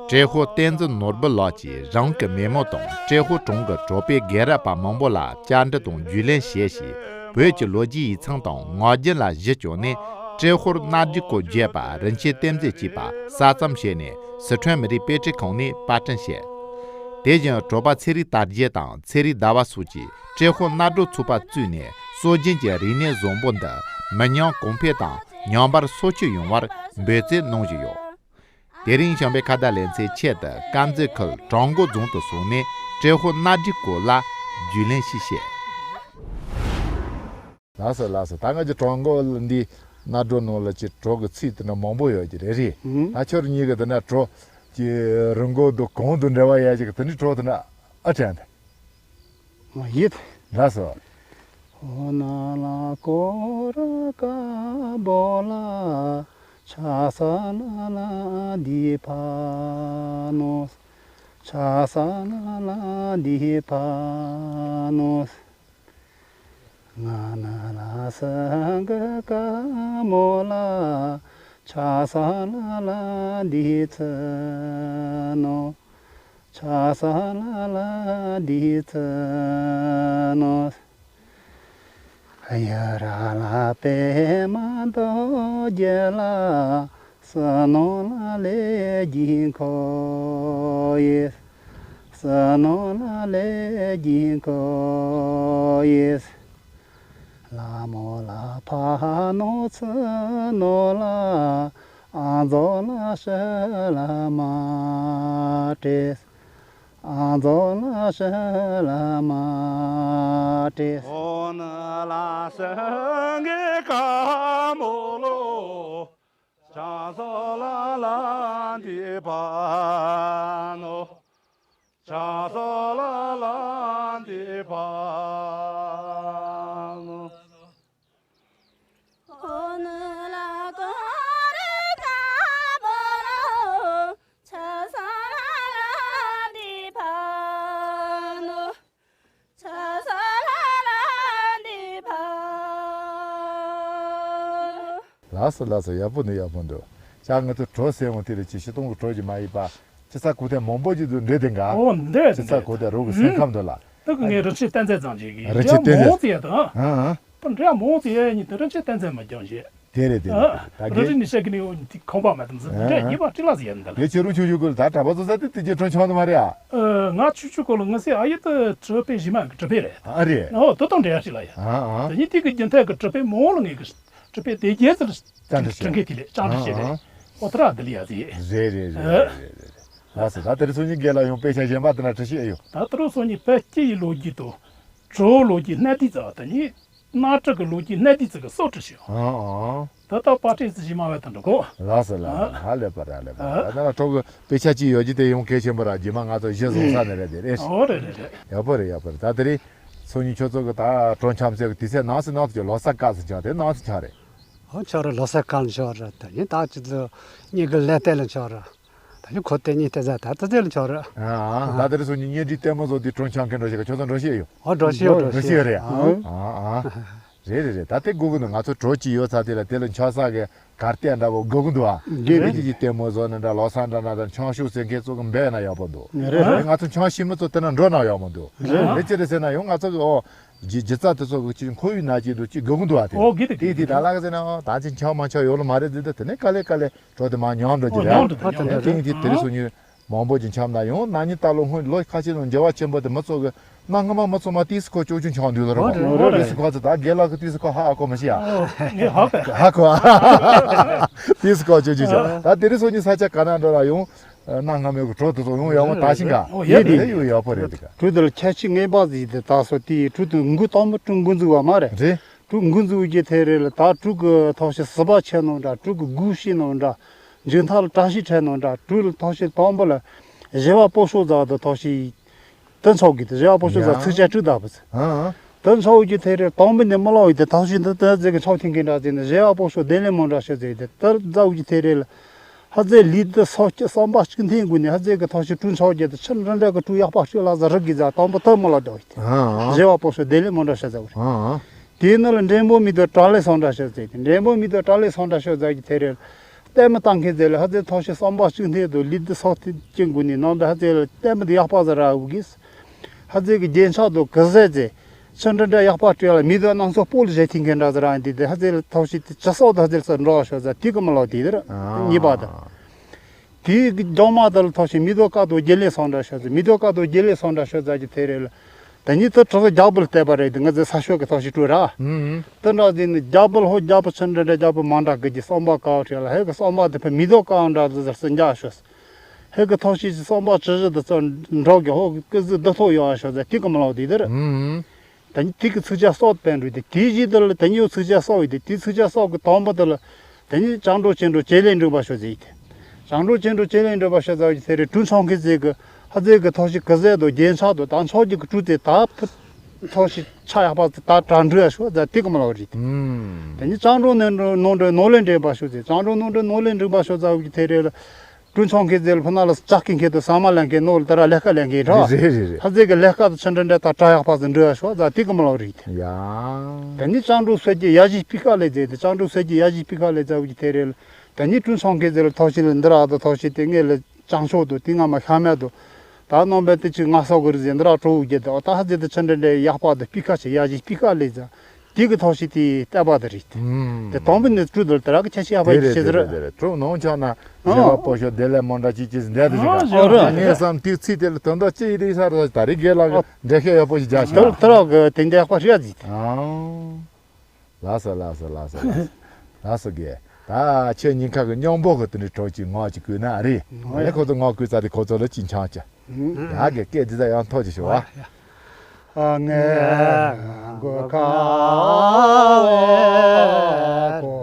ཏྲེ་ཧོར་བསྟན་འཛིན་ནོར་བུ་ལགས་ཀྱིས་རང་གི་མེས་མོ་དང་ཏྲེ་ཧོར་གྲོང་གི་གྲོགས་པོའི་རྒན་རབས་པ་མང་པོ་ལ་བཅར་འདྲི་དང་རྒྱུས་ལོན་བྱས་ཤིང་བོད་ཀྱི་ལོ་རྒྱུས་ཡིག་ཚང་དང་ངག་རྒྱུན་ལ་གཞི་བཅོལ་ནས་ཏྲེ་ཧོར་གནའ་སྒྲིག་སྐོར་བརྗོད་པ་རིན་ཆེན་གཏེར་མཛོད་ཅེས་པ་གསར་རྩོམ་བྱས་ནས་སི་ཁྲོན་མི་རིགས་དཔེ་སྐྲུན་ཁང་ནས་པར་སྐྲུན་བྱས། དེ་བཞིན་གྲོགས་པ་ཚེ་རིང་དར་རྒྱས་དང་ཚེ་རིང་ཟླ་བ་སོགས་ཀྱིས་ཏྲེ་ཧོར་གནའ་སྒྲིག་ཚོགས་པ་བཙུགས་ནས་སྲོལ་རྒྱུན་གྱི་རིག་གནས་བཟང་པོ་འདི་མི་ཉམས་གོང་འཕེལ་དང་ཉམས་པར་སོར་ཆུད་ཡོང་བར་འབད་བརྩོན་གནང་བཞིན་ཡོད། དེ་རིང་བྱམས་པའི་ཁ་བརྡ་ལེ་ཚན་ཆེད་དུ་དཀར་མཛེས་ཁུལ་བྲག་འགོ་རྫོང་དུ་སོང་ནས་ཏྲེ་ཧོར་གནའ་སྒྲིག་སྐོར་ལ་རྒྱུས་ལོན་ཞིག་བྱས། ལགས་སོ་ལགས་སོ། ད་ང་ཚོ་བྲག་འགོ་འདི་གནའ་སྒྲིག་ནང་ལ་ཅིག་བྲག་གི་ཚིག་དེ་འདྲ་མང་པོ་ཡོད་ཀྱི་རེད་རེད། ཨང་། ད་ཁྱོད་གཉིས་ཀྱི་དེ་འདྲ་བྲག་གི་རི་མགོ་དང་གངས་དང་འབྲེལ་བ་ཡོད་ཀྱི་དེ་འདྲའི་བྲག་དེ་འདྲ་ཨ་དྲན་ད། ཡིད། ལགས་སོ། ཧོ་ན་ལ་ཀོ་ར་ཀ་བོ་ལ། ཆ་ས་ལ་ལ་འདི་ཕ་ནོ། ཆ་ས་ལ་ལ་འདི་ཕ་ནོ། ང་ན་ལ་ས་ག་ཀ་མོ་ལ། ཆ་ས་ལ་ལ་འདི་ཚ་ནོ། ཆ་ས་ལ་ལ་འདི་ཚ་ནོ། ཡ་ར་ལ་པེ་མ་དོ་རྒྱ་ལ། ས་ནོ་ལ་ལེ་གྱིན་ཁོ་ཡེ། ས་ནོ་ལ་ལེ་གྱིན་ཁོ་ཡེ། ལ་མོ་ལ་ཕ་ནོ་ཚ་ནོ་ལ། ཨ་ཛོ་ལ་ཤ་ལ་མ་ཏྲེ། ཨ་ཛོ་ལ་ཤ་ལ་མ་ཏྲེ། ཨོ་ན་ལ་ཤ་གེ་ཀ་མོ་ལོ། ཆ་ས་ལ་ལ་འདི་ཕ་ནོ། ཆ་ས་ལ་ལ་འདི་ཕ་ནོ། ལགས་སོ་ལགས་སོ། ཡག་པོ་འདུག་ཡག་པོ་འདུག་ཅག་ང་ཚོ་གྲོ་ཟེར་འོང་དེ་ལ་ཅི་ཤི་སྟོང་གི་གྲོ་ཅི་མ་ཡིན་པ། ཅི་ས་གོ་དེ་མང་པོ་ཅིག་ཏུ་འདྲེ་དེ་འགའ། ཨོ་འདྲེ་ཅི་ས་གོ་དེ་རོག་གི་སེམས་ཁམས་དུ་ལ། ད་གི་ངས་རི་ཆུ་བསྟན་འཛིན་ཙང་ཅིག་གི་རི་ཆུ་བསྟན་འཛིན་མོ་ཙི་ཡ་དང་། ཨ་ཨ། ད་འདྲེ་མོ་ཙི་ཡ་ཡིན་དེ་རི་ཆུ་བསྟན་འཛིན་མ་ཀྱང་ཞེས། དེ་རེད་དེ་རེད། ད་རི་གེ་ཆུ་ནི་ཤ་གི་ནི་འོ་ནི་ཁོང་པ་མ་དམ་ཟི་འདྲེ་ཉི་པ་ཅི་ལ་ཟི་ཡ་འདི་ལ། ངས་ཆུ་རུང་ཆུ་ཆུ་གུ་ལ་ད་གྲྭ་པ་ཚོ་ས་དེ་དེ་རྗེས་གྲོང་ཆོག་ནི་མ་རེད་ཨ། ང་ཆུ་ཆུ་གུ་ལ་ང་སི་ཨ་ཡི་ད་གྲུ་པའི་གཞི་མ་གི་གྲུ་པའི་རེད། ཨ་རེད། ཨོ་དོ་དང་འདྲེ་ཡ་ཅི་ལ་ཡ། ཨ་ཨ། ད་ཡིན་དེ་གི་རྒྱུན་མཐའ་གི་གྲུ་པའི་མོ་ལ་ངས་གི་གྲུ་པའི་དེ་རྒྱལ་ཟི་ལ། ཙང་ཁྲི་ཤེས། ཁྲི་ཁེ་དེ་ལས་ཙང་ཁྲི་ཤེས་རེད། ཨ་ཨ། ཨོ་ཏ་ར་དེ་ལས་ཡ་ཟི། རེད་རེད་རེད་རེད་རེད། ལགས་སོ། ད་དེ་རིང་སང་ཉིན་རྒན་ལགས་ཡང་དཔེ་ཆ་གཞན་པ་དེ་ན་འབྲི་ཤེས་ཡོད། ད་དེ་རིང་སང་ཉིན་བོད་སྐྱེས་ཡི་ལོ་རྒྱུས་དང་། གྲོ་བོ་ལོ་རྒྱུས་སྣ་བདུན་ཙམ། དེ་ནས་གནའ་གྲུ་གི་ལོ་རྒྱུས་སྣ་བདུན་ཙམ་གི་སྲོལ་འབྲི་ཤེས་ཡོད། ཨ་ཨ། ད་ལྟ་པར་སྐྲུན་ཟི་ཞིག་མ་བས་དང་འགྲོ་གོ། ལགས་སོ་ལགས་སོ། ཧ་ལས་པ་རེད་ཧ་ལས་པ་རེད། ད་ན་གྲོ་གི་དཔེ་ཆ་གཅིག་ཡོད་རྒྱུ་དེ་ཡང་གལ་ཆེན་པོ་ར། རྗེས་མ་ང་ཚོ་གཞི་བཟུང་ས་ནས་རེད་དེ་རེད། ཨོ་རེད་རེད་རེད། ཡག་པོ་རེད་ཡག་པོ་རེད། ད་དེ་རིང་སང་ཉིན་ཁྱོད་ཚོ་གི་ད་གྲོ་འཆམ་ཟེར་གི་དུས་ཚོད་ནང་སི་ནང་དུ་ལོ་གསར་སྐབས་སུ་ཆགས་དེ་ནང་སི་ཆགས་རེད། ཨོ་ཆོག་རེད། ལོ་གསར་སྐབས་ལ་ཆོག་རེད། ད་ཡིན་ད་ཅི་ཚོ་གཉིས་ཀྱི་ལས་དེ་ལ་ཆོག་རེད། ད་ཡིན་ཁོ་དེ་གཉིས་དེ་ཟ་ད་ད་དེ་ལ་ཆོག་རེད། ཨ་ད་དེ་རིང་སང་ཉིན་གཉེན་སྒྲིག་ལྟད་མོ་བཟོ་དུས་གྲོ་འཆམ་མཁན་འགྲོ་ཞིག་ག་ཁྱོད་ཚོ་འགྲོ་ཤེས་ཡོད། ཨོ་འགྲོ་ཤེས་ཡོད་འགྲོ་ཤེས་ཡོད་རེད། ཨ་ཨ། རེད་རེད་རེད། ད་དེ་དགོས་ཀྱི་འདུག་ང་ཚོ་གྲོ་གཅིག་ཡོད་ཚ་དེ་ལ་དེ་ལ་འཆམ་ས་གི་གར་སྟེགས་འདྲ་བོ་དགོས་ཀྱི་འདུག་ཨ། རེད། དེ་གཅིག་གི་ལྟད་མོ་བཟོ་ནི་འདྲ་ལོ་གསར་འདྲ་ན་ད་འཆམ་ཤོག་ཟེར་མཁན་ཚོ་གི་འབད་ན་ཡག་པོ་འདུག་རེད། ང་ཚོ་འཆམ་ཤེས་མི་ཚོ་དེ་ན་འགྲོ་ན་ཡག་མོ་འདུག་རེད། དེ་ཅི་རེད་ཟེར་ན་ཡང་ང་ཚོ་གི་ཨོ། ཇི་ཇི་ཙ་དེ་ཚོ་གི་ཅི་འཁོར་བའི་ནང་ཅིག་ཏུ་ཅིག་སྒུག་གི་འདུག་བ་དེ། ཨོ་དགེ་དེ་དེ་དེ་ད་ལག་ཟེར་ན་ཨོ་ད་ཅི་འཆམ་མ་འཆམ་ཡོད་ལ་མ་རེད་དེ་དེ་ནས་དཀའ་ལས་དཀའ་ལས་འགྲོ་དེ་མ་ཉམས་འགྲོ་ཨོ་ཅི་རེད། ཉམས་འགྲོ་དེ་ཉམས་དེ་དེ་དེ་དེ་རིང་སང་ཉིན་མང་པོ་ཅིག་འཆམ་ན་ཡང་ན་ནིང་ད་ལོ་སྔོན་ལོ་ཁ་ཤས་ནང་འགྱུར་བ་ཆེན་པོ་དེ་མི་ཚོ་གི་གནའ་སྔ་མ་མི་ཚོ་མ་ཏིས་ཁོ་ཅོ་ཅོ་འཆམ་འདུག་ལ་རོ། ཨོ་རེད། ཨོ་རེད། ཏིས་ཁོ་ཚོ་ད་རྒན་ལགས་ཀྱི་ཏིས་ཁོ་ཧ་ཨ་ཁོ་མ་ཤི་ཡ། ཨོ་ངས་ཧ་གོ། ཧ་གོ་ཨ། ཏིས་ཁོ་ཅོ་ཅོ་ཅོ་ད་དེ་རིང་སང་ཉིན་ས་ཆ་ག་ན་འགྲོ་ལ་ཡང་། གནའ་སྔ་མོའི་གྲོ་དེ་ཚོ་ཡང་ཡག་པོ་ད་ཤིང་ག་ཨོ་ཡེ་དེ་ཡོད་ཡག་པོ་རེད་དེ་ག་གྲོ་དེ་ལ་ཁྱད་ཆོས་ངེས་པ་ཟིག་དེ་ད་སོ་དེའི་གྲོ་དེ་འགོ་དང་པོ་གྲོ་འགོ་འཛུགས་པ་མ་རེད། རེད། གྲོ་འགོ་འཛུགས་ཀྱི་ཐད་རེད་ལ་ད་གྲོ་གི་ཐོག་ཤི་ཟི་པ་ཆེ་ནོ་འདྲ་གྲོ་གི་སྒོ་ཕྱེ་ནོ་འདྲ་མཇུག་མཐའ་ལ་བཀྲ་ཤིས་འཕྲད་ནོ་འདྲ་གྲོ་ལ་ཐོག་ཤི་དང་པོ་ལ་བཞི་བ་པོ་ཤོ་ཛ་དེ་ཐོག་ཤི། དེ་འཆོག་གི་དེ་བཞི་བ་པོ་ཤོ་ཛ་ཡ། ཚིགས་བཅད་དྲུག་བཏགས་པ་ཚེ། ཨ་ཨ། དེ་འཆོག་གི་ཐད་རེད་དང་པོ་ནས་མི་ལོག་ཡི་དེ་ཐོག་ཤི་འདི་དེ་ཟེ་གི་འཆོག་ཐེངས་གི་འདྲ་ཟེ་ནས་བཞི་བ་པོ་ཤོ་དེ་ལས་མོ་འདྲ་ཤི་ཟེ་དེ་དེ་འཛའ་བོ་གི་ཐད་རེད་ལ། ཧ་ཟེ་ལི་དེ་སོ་སྐྱི་བསམ་པ་གཅིག་མཐུན་དགོས་ནས་ཧ་ཟེ་གི་ཐོག་ཤི་གྲུ་འཆོག་རྒྱུ་དེ་ཆུ་འདྲ་འདྲ་གི་གྲུ་ཡག་པ་སྤྲོད་ལ་ཟ་རི་གི་ཟ་དང་པོ་ཐབས་མི་ལ་འགྲོ་ཡི་དེ། ཨ་ཨ། བཞི་བ་པོ་ཤོ་དེ་ལས་མོ་འདྲ་ཤི་ཟ་བ་རེད། ཨ་ཨ། དེའི་ནང་ལ་འདྲེན་པོ་མི་དོ་གྲ་ལེ་སོང་འདྲ་ཤི་ཟེ་དེ་འདྲེན་པོ་མི་དོ་གྲ་ལེ་སོང་འདྲ་ཤི་ཟ་གི་ཐད་རེད། ལྟད་མོ་ལྟ་མཁན་ཟེར་ལ་ཧ་ཟེ་ཐོག་ཤི་བསམ་པ་གཅིག་མཐུན་དུ་ལི་དེ་སོགས་དེ་སྐྱིན་དགོས་ནི་ནང་དུ་ཧ་ཟེ་ལ་ལྟད་མོ་དེ་ཡག་པ་ཟ་ར་འུ་གིས། ཧ་ཟེ་གི་རྒྱན་ཆ་དུ་གི་ཟེ་ཟེ་ཆུ་འདྲ་འདྲ་ཡག་པ་སྤྲོད་ལ་མི་དུ་སྣང་ཚོགས་སྤོ་ལ་བཞེས་ཐིང་གི་འདྲ་ཟ་ར་འདི་དེ་ཧ་ཟེ་ལ་ཐོག་ཤི་དེ་ཅི་སོགས་དུ་ཧ་ཟེ་ལ་ས་འགྲོ་བ་ཤོ་ཟ་དེ་གི་མི་ལོ་དེ་དེ་ར་གཉིས་པ་དུ། དེ་གི་ལྗོངས་མ་དུ་ལ་ཐོག་ཤི་མི་དུ་ཀ་དུ་རྒྱལ་ལེ་སོང་འདྲ་ཤོ་ཟ་མི་དུ་ཀ་དུ་རྒྱལ་ལེ་སོང་འདྲ་ཤོ་ཟ་གི་ཐད་རེད་ལ། ད་ཉིད་དུ་གྲོགས་རྒྱག་པོ་ལ་བལྟས་པ་རེད་དེ་ང་ཚོའི་ས་ཤོག་གི་ཐོག་ཤི་སྤྲོད་ར། ཨུ་ཨུ། དེ་འདྲ་ཟིན་ནི་རྒྱ་བལ་ཧོ་རྒྱ་བལ་ཆུ་འདྲ་འདྲ་རྒྱ་བལ་མ་འདྲ་གི་ཀྱི་བསམ་པ་ཀའོ་བྲལ་ལ་ཧེ་གི་བསམ་པ་དེ་ཕ་མི་དོ་ཀའོ་འདྲ་ཟེར་སུ་འཇག་ཤོས། ཧེ་གི་ཐོག་ཤི་ཅི་བསམ་པ་ཅི་བཞི་དུ་ཙོ་འགྲོ་གི་ཧོ་གི་ཀི་ཟི་དུ་ཐོ་ཡོང་ཤོ་ཟེར་དེ་གི་མ་ལོག་དེ་དེར། ཨུ། ད་ནི་དེ་གི་ཚིག་ཆ་སོགས་དཔེ་འགྲོ་དེ་དེའི་གཞི་དེ་ལ་ད་ནི་ཡོ་ཚིག་ཆ་སོགས་ཡོད་དེ་དེའི་ཚིག་ཆ་སོགས་གི་དང་པོ་དེ་ལ། ད་ནི་བྱང་འགྲོ་ཆེན་འགྲོ་བྱེད་ལས་འགྲུབ་པ་ཤོ་ཟེར་ཡི་དེ། བྱང་འགྲོ་ཆེན་འགྲོ་བྱེད་ལས་འགྲུབ་པ་ཤོ་ཟེར་བ་ཡི་དེ་རེ་གྲུ་འཆང་གི་ཟེ་གི་ཧ་ཟེ་གི་ཐོག་ཤི་གི་ཟེ་དོ་རྒྱན་ཆ་དོ་ད་འཆོག་གི་གི་གྲུ་དེ་ད་ཕུ་ཐོག་ཤི་ཆ་ཡག་པ་ད་གྲ་འགྲུལ་ཡ་ཤོ་ཟ་དེ་གི་མ་ལོག་རེད། ཨུམ། དེ་ནི་བྱང་འགྲོ་ནས་འགྲོ་ནོར་འགྲོ་ནོར་ལས་འདྲེན་པ་ཤོ་ཟེ་བྱང་འགྲོ་ནོར་འགྲོ་ནོར་ལས་འགྲུབ་པ་ཤོ་ཟ་བ་ཡི་དེ་རེ་ལ་གྲུ་འཆང་གི་ཟེ་ལ་ཕུ་ན་ལ་ལྕགས་ཀྱི་འཁེལ་དུ་ཟ་མ་ལེན་གི་ནོར་ལ་ད་ར་ལས་ཀ་ལེན་གི་ར། རེད་རེད་རེད། ཧ་ཟེ་གི་ལས་ཀ་དུ་ཆ་འདྲ་འདྲ་ད་གྲ་ཡག་པ་ཟེ་འགྲུལ་ཡ་ཤོ་ཟ་དེ་གི་མ་ལོག་རེད། ཡ། དེ་ནི་བྱང་འགྲོ་སོད་ཀྱི་ཡ་གཞི་སྤུས་ཀ་ལས་ཟེ་དེ་བྱང་འགྲོ་སོད་ཀྱི་ཡ་གཞི་སྤུས་ཀ་ལས་ཟ་བ་ཡི་དེ་རེ་ལ། ད་ནི་ཀྲུང་ཆོང་ཁེ་ཟེར་ལ་ཐོག་ཤི་ལ་འདི་རག་ཏུ་ཐོག་ཤི་དེ་ངས་ལ་ཅང་ཆོག་ཏུ་དེ་ང་མ་ཤ་མེད་དུ། ད་རྣམ་པའི་དེ་ཅིག་ང་སོག་གི་རི་ཟེར་འདི་རག་གྲོ་བོ་བརྒྱད་དུ་ད་ཧ་ཟེ་དུ་ཆ་འདྲ་འདྲ་ཡག་པ་དུ་སྤི་ཁ་ཆེ་ཡ་ཞིག་སྤི་ཁ་ལས་ཟ། དེ་གི་ཐོག་ཤི་དེ་ལྟ་བ་དུ་རེད། དེ་དང་པོ་ནས་ཀྲུ་དུ་ལ་དེ་རག་གི་ཆ་ཤི་ཡག་པ་ཡིན་ཤེས་ཟེར། ཀྲུ་ནང་ཆ་ན་ཞེ་བ་པོ་ཤོ་དེ་ལས་མོ་འདྲ་ཅི་ཅི་འདྲ་དུ་ཞིག་ཨ་རེད། ངས་བསམ་དེ་ཚིག་དེ་ལ་དོན་དག་ཅི་ཡི་རིག་ས་ར་ད་རིག་གེ་ལ་འདྲ་ཤེས་ཡག་པོ་ཞིག་རྒྱ་ཤོག་དེ་རག་གི་དེ་འདྲ་ཡག་པ་རེད་ཟེར། ལགས་སོ་ལགས་སོ་ལགས་སོ་ལགས་སོ། ལགས་སོ་རྒན། ད་ཁྱེད་ཉིན་ཁ་གི་སྙོམས་པོ་གི་དེ་འདྲའི་གྲོགས་ཀྱི་ངག་ཅིག་བསྐུལ་ན་ཨ་རེད། ཨ་ནི་ཁོ་ཚོ་ངག་བསྐུལ་ཚར་དུས་ཁོ་ཚོ་ལ་ཅིག་འཆང་བྱ། ཡ་གི་སྐད་འདི་ཚ་ཡང་ཐོག་ཅིག་ཞུ་བ། ཨ་ངས་གོ་ཁ་བའི་གོ་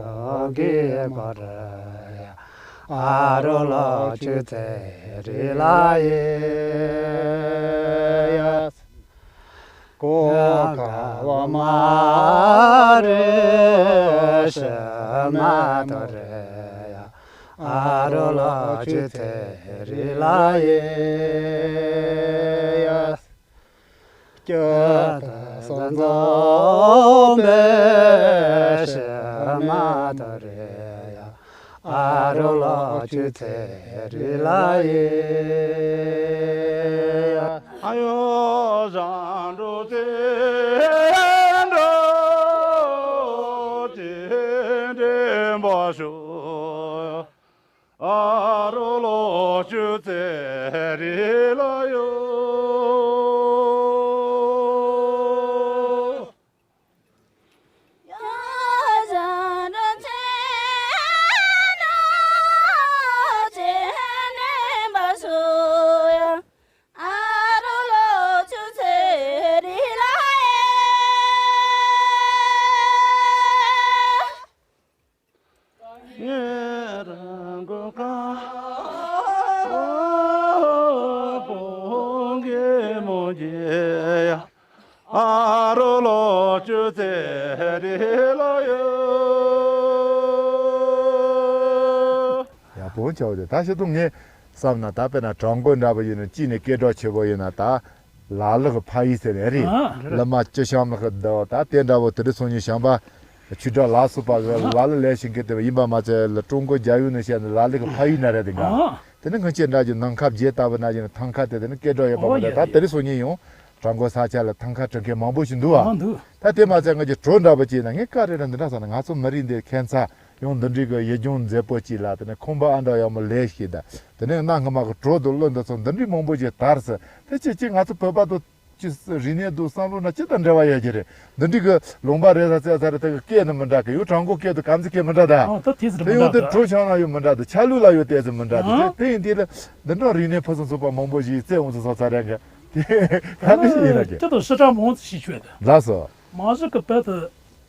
གི་གོ་རེ་ཨ་རོ་ལོ་ཆུ་ཚེ་རི་ལ་ཡེ། གོ་ཁ་བ་མ་རེ་ཤ་མ་ཐོ་རེ་ཡ། ཨ་རོ་ལོ་ཆུ་ཚེ་རི་ལ་ཡེ་ཡ། སྐྱ་ད་སོ་འཛོམས་པའི་ཤ་མ་ཐོ་རེ། ཨ་རོ་ལོ་ཆུ་ཚེ་རི་ལ་ཡེ། ཨ་ཡོ་ཟ་འགྲོ་ཚེ་འགྲོ་ཚེ་འདྲེན་པ་ཤོག་ཨ་རོ་ལོ་ཆུ་ཚེ་རི་ལ་ཡོ། ཨ་རོ་ལོ་ཆུ་ཚེ་རི་ལ་ཡོ། ཡག་པོ་བྱའོ་དེ། ད་ཤི་ཏུ་ངས་བསམ་ན་ད་དཔེར་ན་བྲག་མགོ་འདྲ་པོ་ཡིན་ན་གཅིག་ནས་སྐད་གྲགས་ཆེ་པོ་ཡིན་ན་ད་ལ་ལུ་གི་ཕ་ཡུལ་ཟེར་ནས་རེད། ཨ། ལི་མ་སྤྱི་བྱམས་ལ་གི་ཟླ་བ་ད་དེ་འདྲ་བོ་དེ་འདྲ་སོང་ཉིན་བྱམས་པ། ཆུ་བྲག་ལ་སོགས་པ་གི་ལ་ལུ་ལས་ཤིང་གི་དེ་བ་ཡིན་པ་མ་ཚད་ལ་ཀྲུང་གོ་རྒྱལ་ཡུལ་ནས་བཤད་ན་ལ་ལུ་གི་ཕ་ཡུལ་ན་རེད་དེ་ག་ཨ། དེ་ནི་སྔོན་ཆད་འདྲ་རྒྱུ་ནམ་མཁའ་བརྗེ་ལྟ་བུ་ན་བཞིན་ཐང་ཁ་དེ་དེ་ནི་སྐད་གྲགས་ཡོད་པ་མ་ཨོ་རེད། ཡ་ད་ཡ། དེ་རིང་སང་ཉིན་ཡང་བྲག་མགོ་ས་ཆ་ལ་ཐང་ཁ་བྲི་མཁན་མང་པོ་ཞིག་འདུག་ཨ། ཨ་འདུག་ད་དེ་མ་ཚད་ང་ཚོ་བྲོ་འདྲ་པོ་བྱས་ན་ངས་ཀ་རེ་རེ་འདི་འདྲ་བསམ་ན་ང་ཚོ་མི་རིགས་འདི་ཁྱད་མཚར་ཡང་འདི་འདྲའི་གི་ཡིད་སྐྱོ་མཛེས་པོ་ཅིག་ལ་དེ་ནི་ཁང་པ་ཨ་འདྲ་ཡག་མོ་ལས་ཤིག་དང་དེ་ནི་གནའ་སྔ་མ་གི་བྲོ་དང་གླུ་འདི་ཚོ་འདི་འདྲའི་མང་པོ་ཞིག་དར་སོང་། དེ་ཅི་ཅི་ང་ཚོ་བོད་པ་དང་། ཅི་རིག་གནས་དང་བསམ་བློ་ན་ཅི་ལྟར་འབྲེལ་བ་ཡོད་ཀྱི་རེད། འདི་འདྲའི་གི་ལུང་པ་རེ་ས་རྩེ་ས་རེ་དེ་གི་སྐད་ནི་མི་འདྲ་གི་ཡོད། བྲག་མགོ་སྐད་དང་གམ་ཚི་སྐད་མི་འདྲ་ད། ཨ་ད་དེ་ཟེར་དེ་མི་ཡང་འདྲ་དེ་ད། བྲོ་བྱང་ན་ཡང་མི་འདྲ་ད། ཆ་ལུགས་ལ་ཡང་དེ་ཟེར་མི་འདྲ་ད། ཨ། དེ་དེ་ཡིན་དེ་ལ་འདི་འདྲ་རིག་གནས་ཕུན་སུམ་ཚོགས་པ་མང་པོ་ཞིག་བཙལ་འོང་ཚེ་སོ་ཚ་རེད་གི། དེ་ག་འདྲ་ཞིག་ཡིན་ན་གི། ཅི་དང་ཤི་ཁྲག་མང་ཙམ་ཞིག་བྱོས་ད། ལགས་སོ། མ་གཞི་གི་བོད་དུ་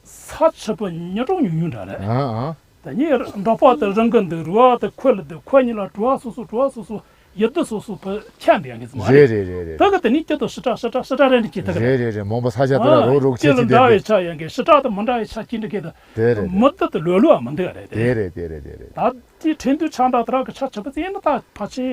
ས་ཆུ་བོ་ཉི་གྲོང་ཉུང་ཉུང་འདྲ་རེད། ཨ་ཨ། ད་ནི་འབྲོག་པ་དེ་རང་གི་འདུག་རུ་བ་དེ་ཁོ་ལ་འདུག་ཁོ་གཉིས་ལ་གྲོ་བ་སོ་སོ་གྲོ་བ་སོ་སོ་ཡི་དུ་སོ་སོ་བུ་ཁྱད་འདི་ཡང་གི་ཙམ་རེད། རེད་རེད་རེད་རེད། ད་གི་དེ་ནི་སྐྱིད་དུ་ཤི་ཁྲག་ཤི་ཁྲག་ཤི་ཁྲག་རེད་འདི་སྐྱིད་ད་གི་རེད། རེད་རེད་རེད། མང་པོ་ས་ཆ་དེ་ལ་ཨ་རོགས་རོགས་ཁྱེད་ཀྱི་ཅི་འདྲ་བའི་ཆ་ཡང་གི་ཤི་ཁྲག་དང་མི་འདྲ་བའི་ཆ་ཅི་འདྲ་གི་ད། དེ་རེད་རེད། མི་དུ་དུ་ལོ་ལོ་བ་མི་འདུག་རེད་དེ། དེ་རེད་དེ་རེད་དེ་རེད། ད་དེ་ཁྲིན་ཏུའུ་ཆང་འདྲ་དེ་རག་གི་ཆ་ཆི་པ་ཙེ་ནི་ད་ཕ་ཆེ་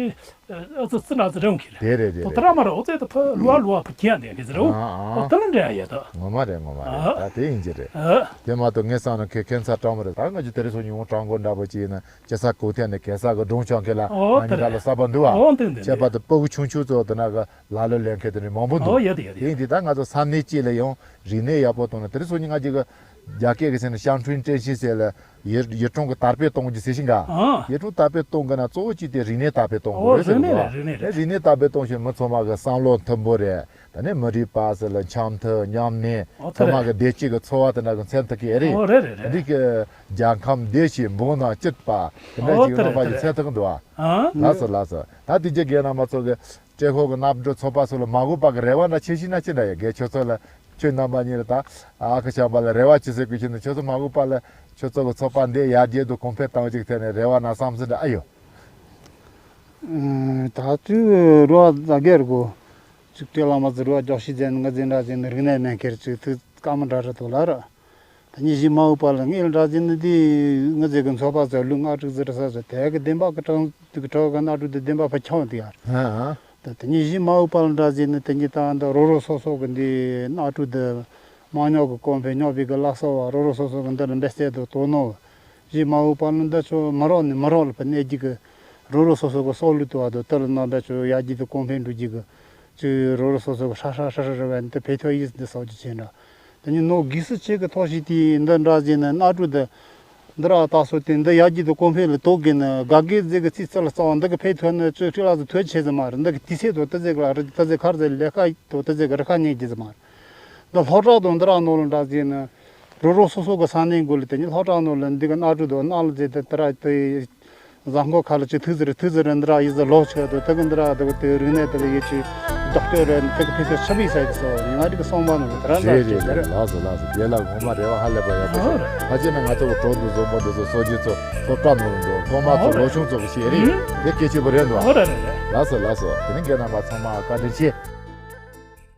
ཨ་ཙི་ཙི་འདྲ་ཙི་རེད་འོང་གི་རེད། དེ་རེད་དེ་དོ་རེད། དེ་ར་མ་རེད། ཨོ་ཙེ་དུ་ཕ་ལུ་བ་ལུ་བ་ཕ་ཁྱད་འདི་ཡང་གི་ཙི་རེད། ཨ་ཨ། ཨོ་དེ་ལ་འདྲ་ཡ་ཡོད་ད། ངོ་མ་རེད་ངོ་མ་རེད། ཨ། ད་དེ་ཡིན་གྱི་རེད། ཨ། དེ་མ་གཏོགས་ངས་བསམ་ན་ཁྱེད་ཁྱད་མཚར་སྤྲང་པོ་རེད། ད་ང་ཚོ་དེ་རིང་སང་ཉིན་བྲག་མགོ་འདྲ་པོ་ཅིག་ཡིན་ན་སྐྱེ་ས་གོ་ཐད་ནས་གེ་སར་གི་སྒྲུང་བྱང་མཁན་ལ་ཨོ་ང་གཉིས་ཀ་ལ་གསར་པ་འདུག་བ། ཨོ་འདུག་འདུག་ཁྱད་པར་དུ་སྤུ་གུ་ཆུང་ཆུང་ཚོ་དེ་ན་གི་ལ་ལོ་ལེན་མཁན་དེ་འདྲ་མང་པོ་འདུག་ཨོ་ཡོད་དེ་ཡོད་དེ། དེ་ཡིན་དུས་ད་ང་ཚོ་ས་གནས་གཅིག་ལ་ཡང་རིག་གནས་ཡག་པོ་གཏོང་ན། དེ་རིང་སང་ཉིན་ང་གཅིག་གི་རྒྱ་སྐད་ཀྱི་ཟེར་ན་ཤང་ཁྲུན་ཀྲེན་ཤིན་ཟེར་ལ་ཡི་ཡི་ཀྲུང་གི་དར་སྤེལ་གཏོང་རྒྱུ་ཟེར་ཞིང་ག་ཨ། ཡི་ཀྲུང་དར་སྤེལ་གཏོང་དགོས་ན་གཙོ་བོ་གཅིག་དེ་རིག་གནས་དར་སྤེལ་གཏོང་དགོས་ཨོ་རེད་ཟེར་རིག་གི་གནས་འདུག་རེད་རིག་གནས་རེད། རིག་གནས་དར་སྤེལ་གཏོང་ཞིང་མི་ཚང་མ་གི་བསམ་བློ་མཐུན་པོ་རེད། ད་ནི་མི་རིགས་པ་ཟེར་ལ་འཆམ་མཐུན་མཉམ་གནས་ཨོ་ཚང་མ་གི་བདེ་སྐྱིད་ཀྱི་འཚོ་བ་དེ་འདྲ་གི་མཚོན་ཐུབ་ཀྱི་རེད། ཨོ་རེད་རེད་རེད། འདི་གི་རྒྱལ་ཁམས་བདེ་ཞིང་འབངས་རྣམས་སྐྱིད་པ་དེ་འདྲ་ཨོ་ཞིག་རྣམ་པ་ཞིག་མཚོན་ཐུབ་ཀྱི་འདུག་ཨ། ཨ། ལགས་སོ་ལགས་སོ། ད་དེ་རྗེས་རྒན་རྣམ་པ་ཚོ་གི་ཏྲེ་ཧོ་གི་གནམ་གྲུ་ཚོགས་པ་སོགས་ལ་མ་གོ་པ་གི་རེ་བ་འདྲ་ཆེ་ཤིན་ན་ཅི་འདྲ་ཡོད་རྒན་ཁྱོད་ཚོ་ལ། ཁྱོད་རྣམ་པ་གཉིས་ལ་ད་ཨ་ཁུ་བྱམས་པ་ལ་རེ་བ་ཅི་ཟེར་དགོས་ཤེ་ན། ཁྱོད་ཚོ་མ་གོ་པ་ལ་ཁྱོད་ཚོ་གི་ཚོགས་པ་འདི་ཡར་རྒྱས་དང་གོང་འཕེལ་གཏོང་ཅིག་ཐད་ནས་རེ་བ་ན་བསམ་ཚུལ་འདྲ་ཨ་ཡོད། ཨ། ད་དུས་རོ་ཟ་གེར་གོ་ཅིག་སྤྲེལ་ལ་མ་ཟེར་རོ་རྒྱོག་ཤི་ཟེར་ནི་ང་ཟེར་འདྲ་ཟེར་ནི་རིག་གནས་མེད་མཁན་ཅིག་ཐུག་སྐར་མ་འདྲ་རེ་ཐོག་ལ་ར། ད་ཉི་ཤི་མ་འུ་པ་ལ་ངེད་ལ་འདྲ་ཟེར་ནི་དེ་ང་ཟེར་གི་ཚོགས་པ་ཚོ་ལུག་ལྔ་དྲུག་ཟེར་ར་ས་ཚོ་དེ་གི་བདེན་པ་གི་གྲངས་དེ་གི་གྲོགས་གི་གནའ་གྲུ་དེ་བདེན་པ་ཕ་ཁྱོང་དེ་ཡར། ཨ་ཨ། ད་དེ་ཉིད་གཞི་མ་འོངས་པ་ལ་འདྲ་ཟེར་ནི་དེ་ཉིད་ད་འདི་རོ་རོ་སོ་སོ་གི་འདི་གནའ་གྲུ་འདི་དམངས་ཉོག་གི་གོང་འཕེལ་ཉོག་པའི་གི་ལག་ས་བ་རོ་རོ་སོ་སོ་གི་འདི་ལ་འབད་བརྩོན་དུ་དོ་ནོ། གཞི་མ་འོངས་པ་ལ་འདི་ཚོ་མི་རོགས་ནི་མི་རོགས་ལ་ཕ་གནས་རྒྱུ་གི་རོ་རོ་སོ་སོ་གི་སྲོག་ལུས་དུ་བ་དུ་དེ་ལ་རྣམ་པ་ཚོ་ཡར་རྒྱས་དུ་གོང་འཕེལ་འགྲོ་རྒྱུ་གི་ཅིག་རོ་རོ་སོ་སོ་གི་ཧྲ་ཧྲ་ཧྲ་ཧྲ་ར་བ་འདི་ཕེ་ཐོ་ཡིས་འདི་སོགས་ཀྱི་བྱས་འདྲ། དེ་ནི་ནོ་གིས་སུ་ཆེ་གི་ཐོག་ཞིག་དེ་འདི་འདྲ་ཟེར་ནི་གནའ་གྲུ་འདི། འདི་ར་ད་སོ་དེ་འདི་ཡར་རྒྱས་དུ་གོང་འཕེལ་ལ་དོ་གི་ནི་དགའ་དགའི་ཟེ་གི་ཚིག་ཚིག་ལ་རྩ་བ་འདི་གི་ཕེ་ཐོན་ནི་ཅོ་ཁྲི་ལ་ཟེ་ཐོན་ཆེ་ཟེ་མ་རེད། འདི་གི་དུས་ཚེ་དོ་ཏི་ཟེ་གི་ལ་རི་ཏི་ཟེ་ཁར་ཟེ་ལས་ཀ་དོ་ཏི་ཟེ་གི་རི་ཁ་ཉེ་གི་ཟེ་མ་རེད། འདི་ལྷོ་བྲག་དང་འདི་ར་ནོ་ལ་འདྲ་ཟེར་ནི་རོ་རོ་སོ་སོ་གི་ས་གནས་འགོ་ལ་དེ་ནི་ལྷོ་བྲག་ནོ་ལ་འདི་གི་གནའ་གྲུ་དོ་གནའ་ལ་ཟེ་དེ་དེ་ར་དེ། གཟའ་འཁོར་ཁ་ལ་ཅི་ཐུག་ཟེར་ཐུག་ཟེར་འདི་ར་ཡི་ཟེར་ལོག་ཆོག་དོ་ད་གི་འདི་ར་དོ་དེ་རིག་གནས་དེ་ལ་ཡོད་ཅི་རྒྱག་སྤྲོད་རེད། དེ་གི་ཕེ་ཚོ་ཆི་བི་ས་ཡི་སོ་ཉི་ང་རིག་གི་སོང་བ་ནོ་དེ་ར་འདྲ་རེད་ཅི་རེད་དེ་རེད། རེད། ལགས་སོ་ལགས་སོ། རྒན་ལགས་ངོ་མ་རེ་བ་ཧ་ལས་པ་ཡག་པོ་ཨོ་ཞིག་རེད། ཕ་ཆེ་ན་ང་ཚོ་གི་གྲོགས་འདུག་བཟོ་འབོ་འདི་ཚོ་སོ་རྒྱུ་ཚོ་སོ་བཀྲ་ནོ་རུ་འགྲོ་ཐོག་མ་ཚོ་ཨོ་རེད། ལོ་ཆུང་ཚོ་གི་ཤེས་རེད། ཨུ། དེ་སྐད་ཆེ་པོ་རེད་འདུག་ཨོ་རེད་རེད་རེད། ལགས་སོ་ལགས་སོ། དེ་ནི་རྒན་རྣམ་པ་ཚང་མ་བཀའ་དྲིན་ཆེ།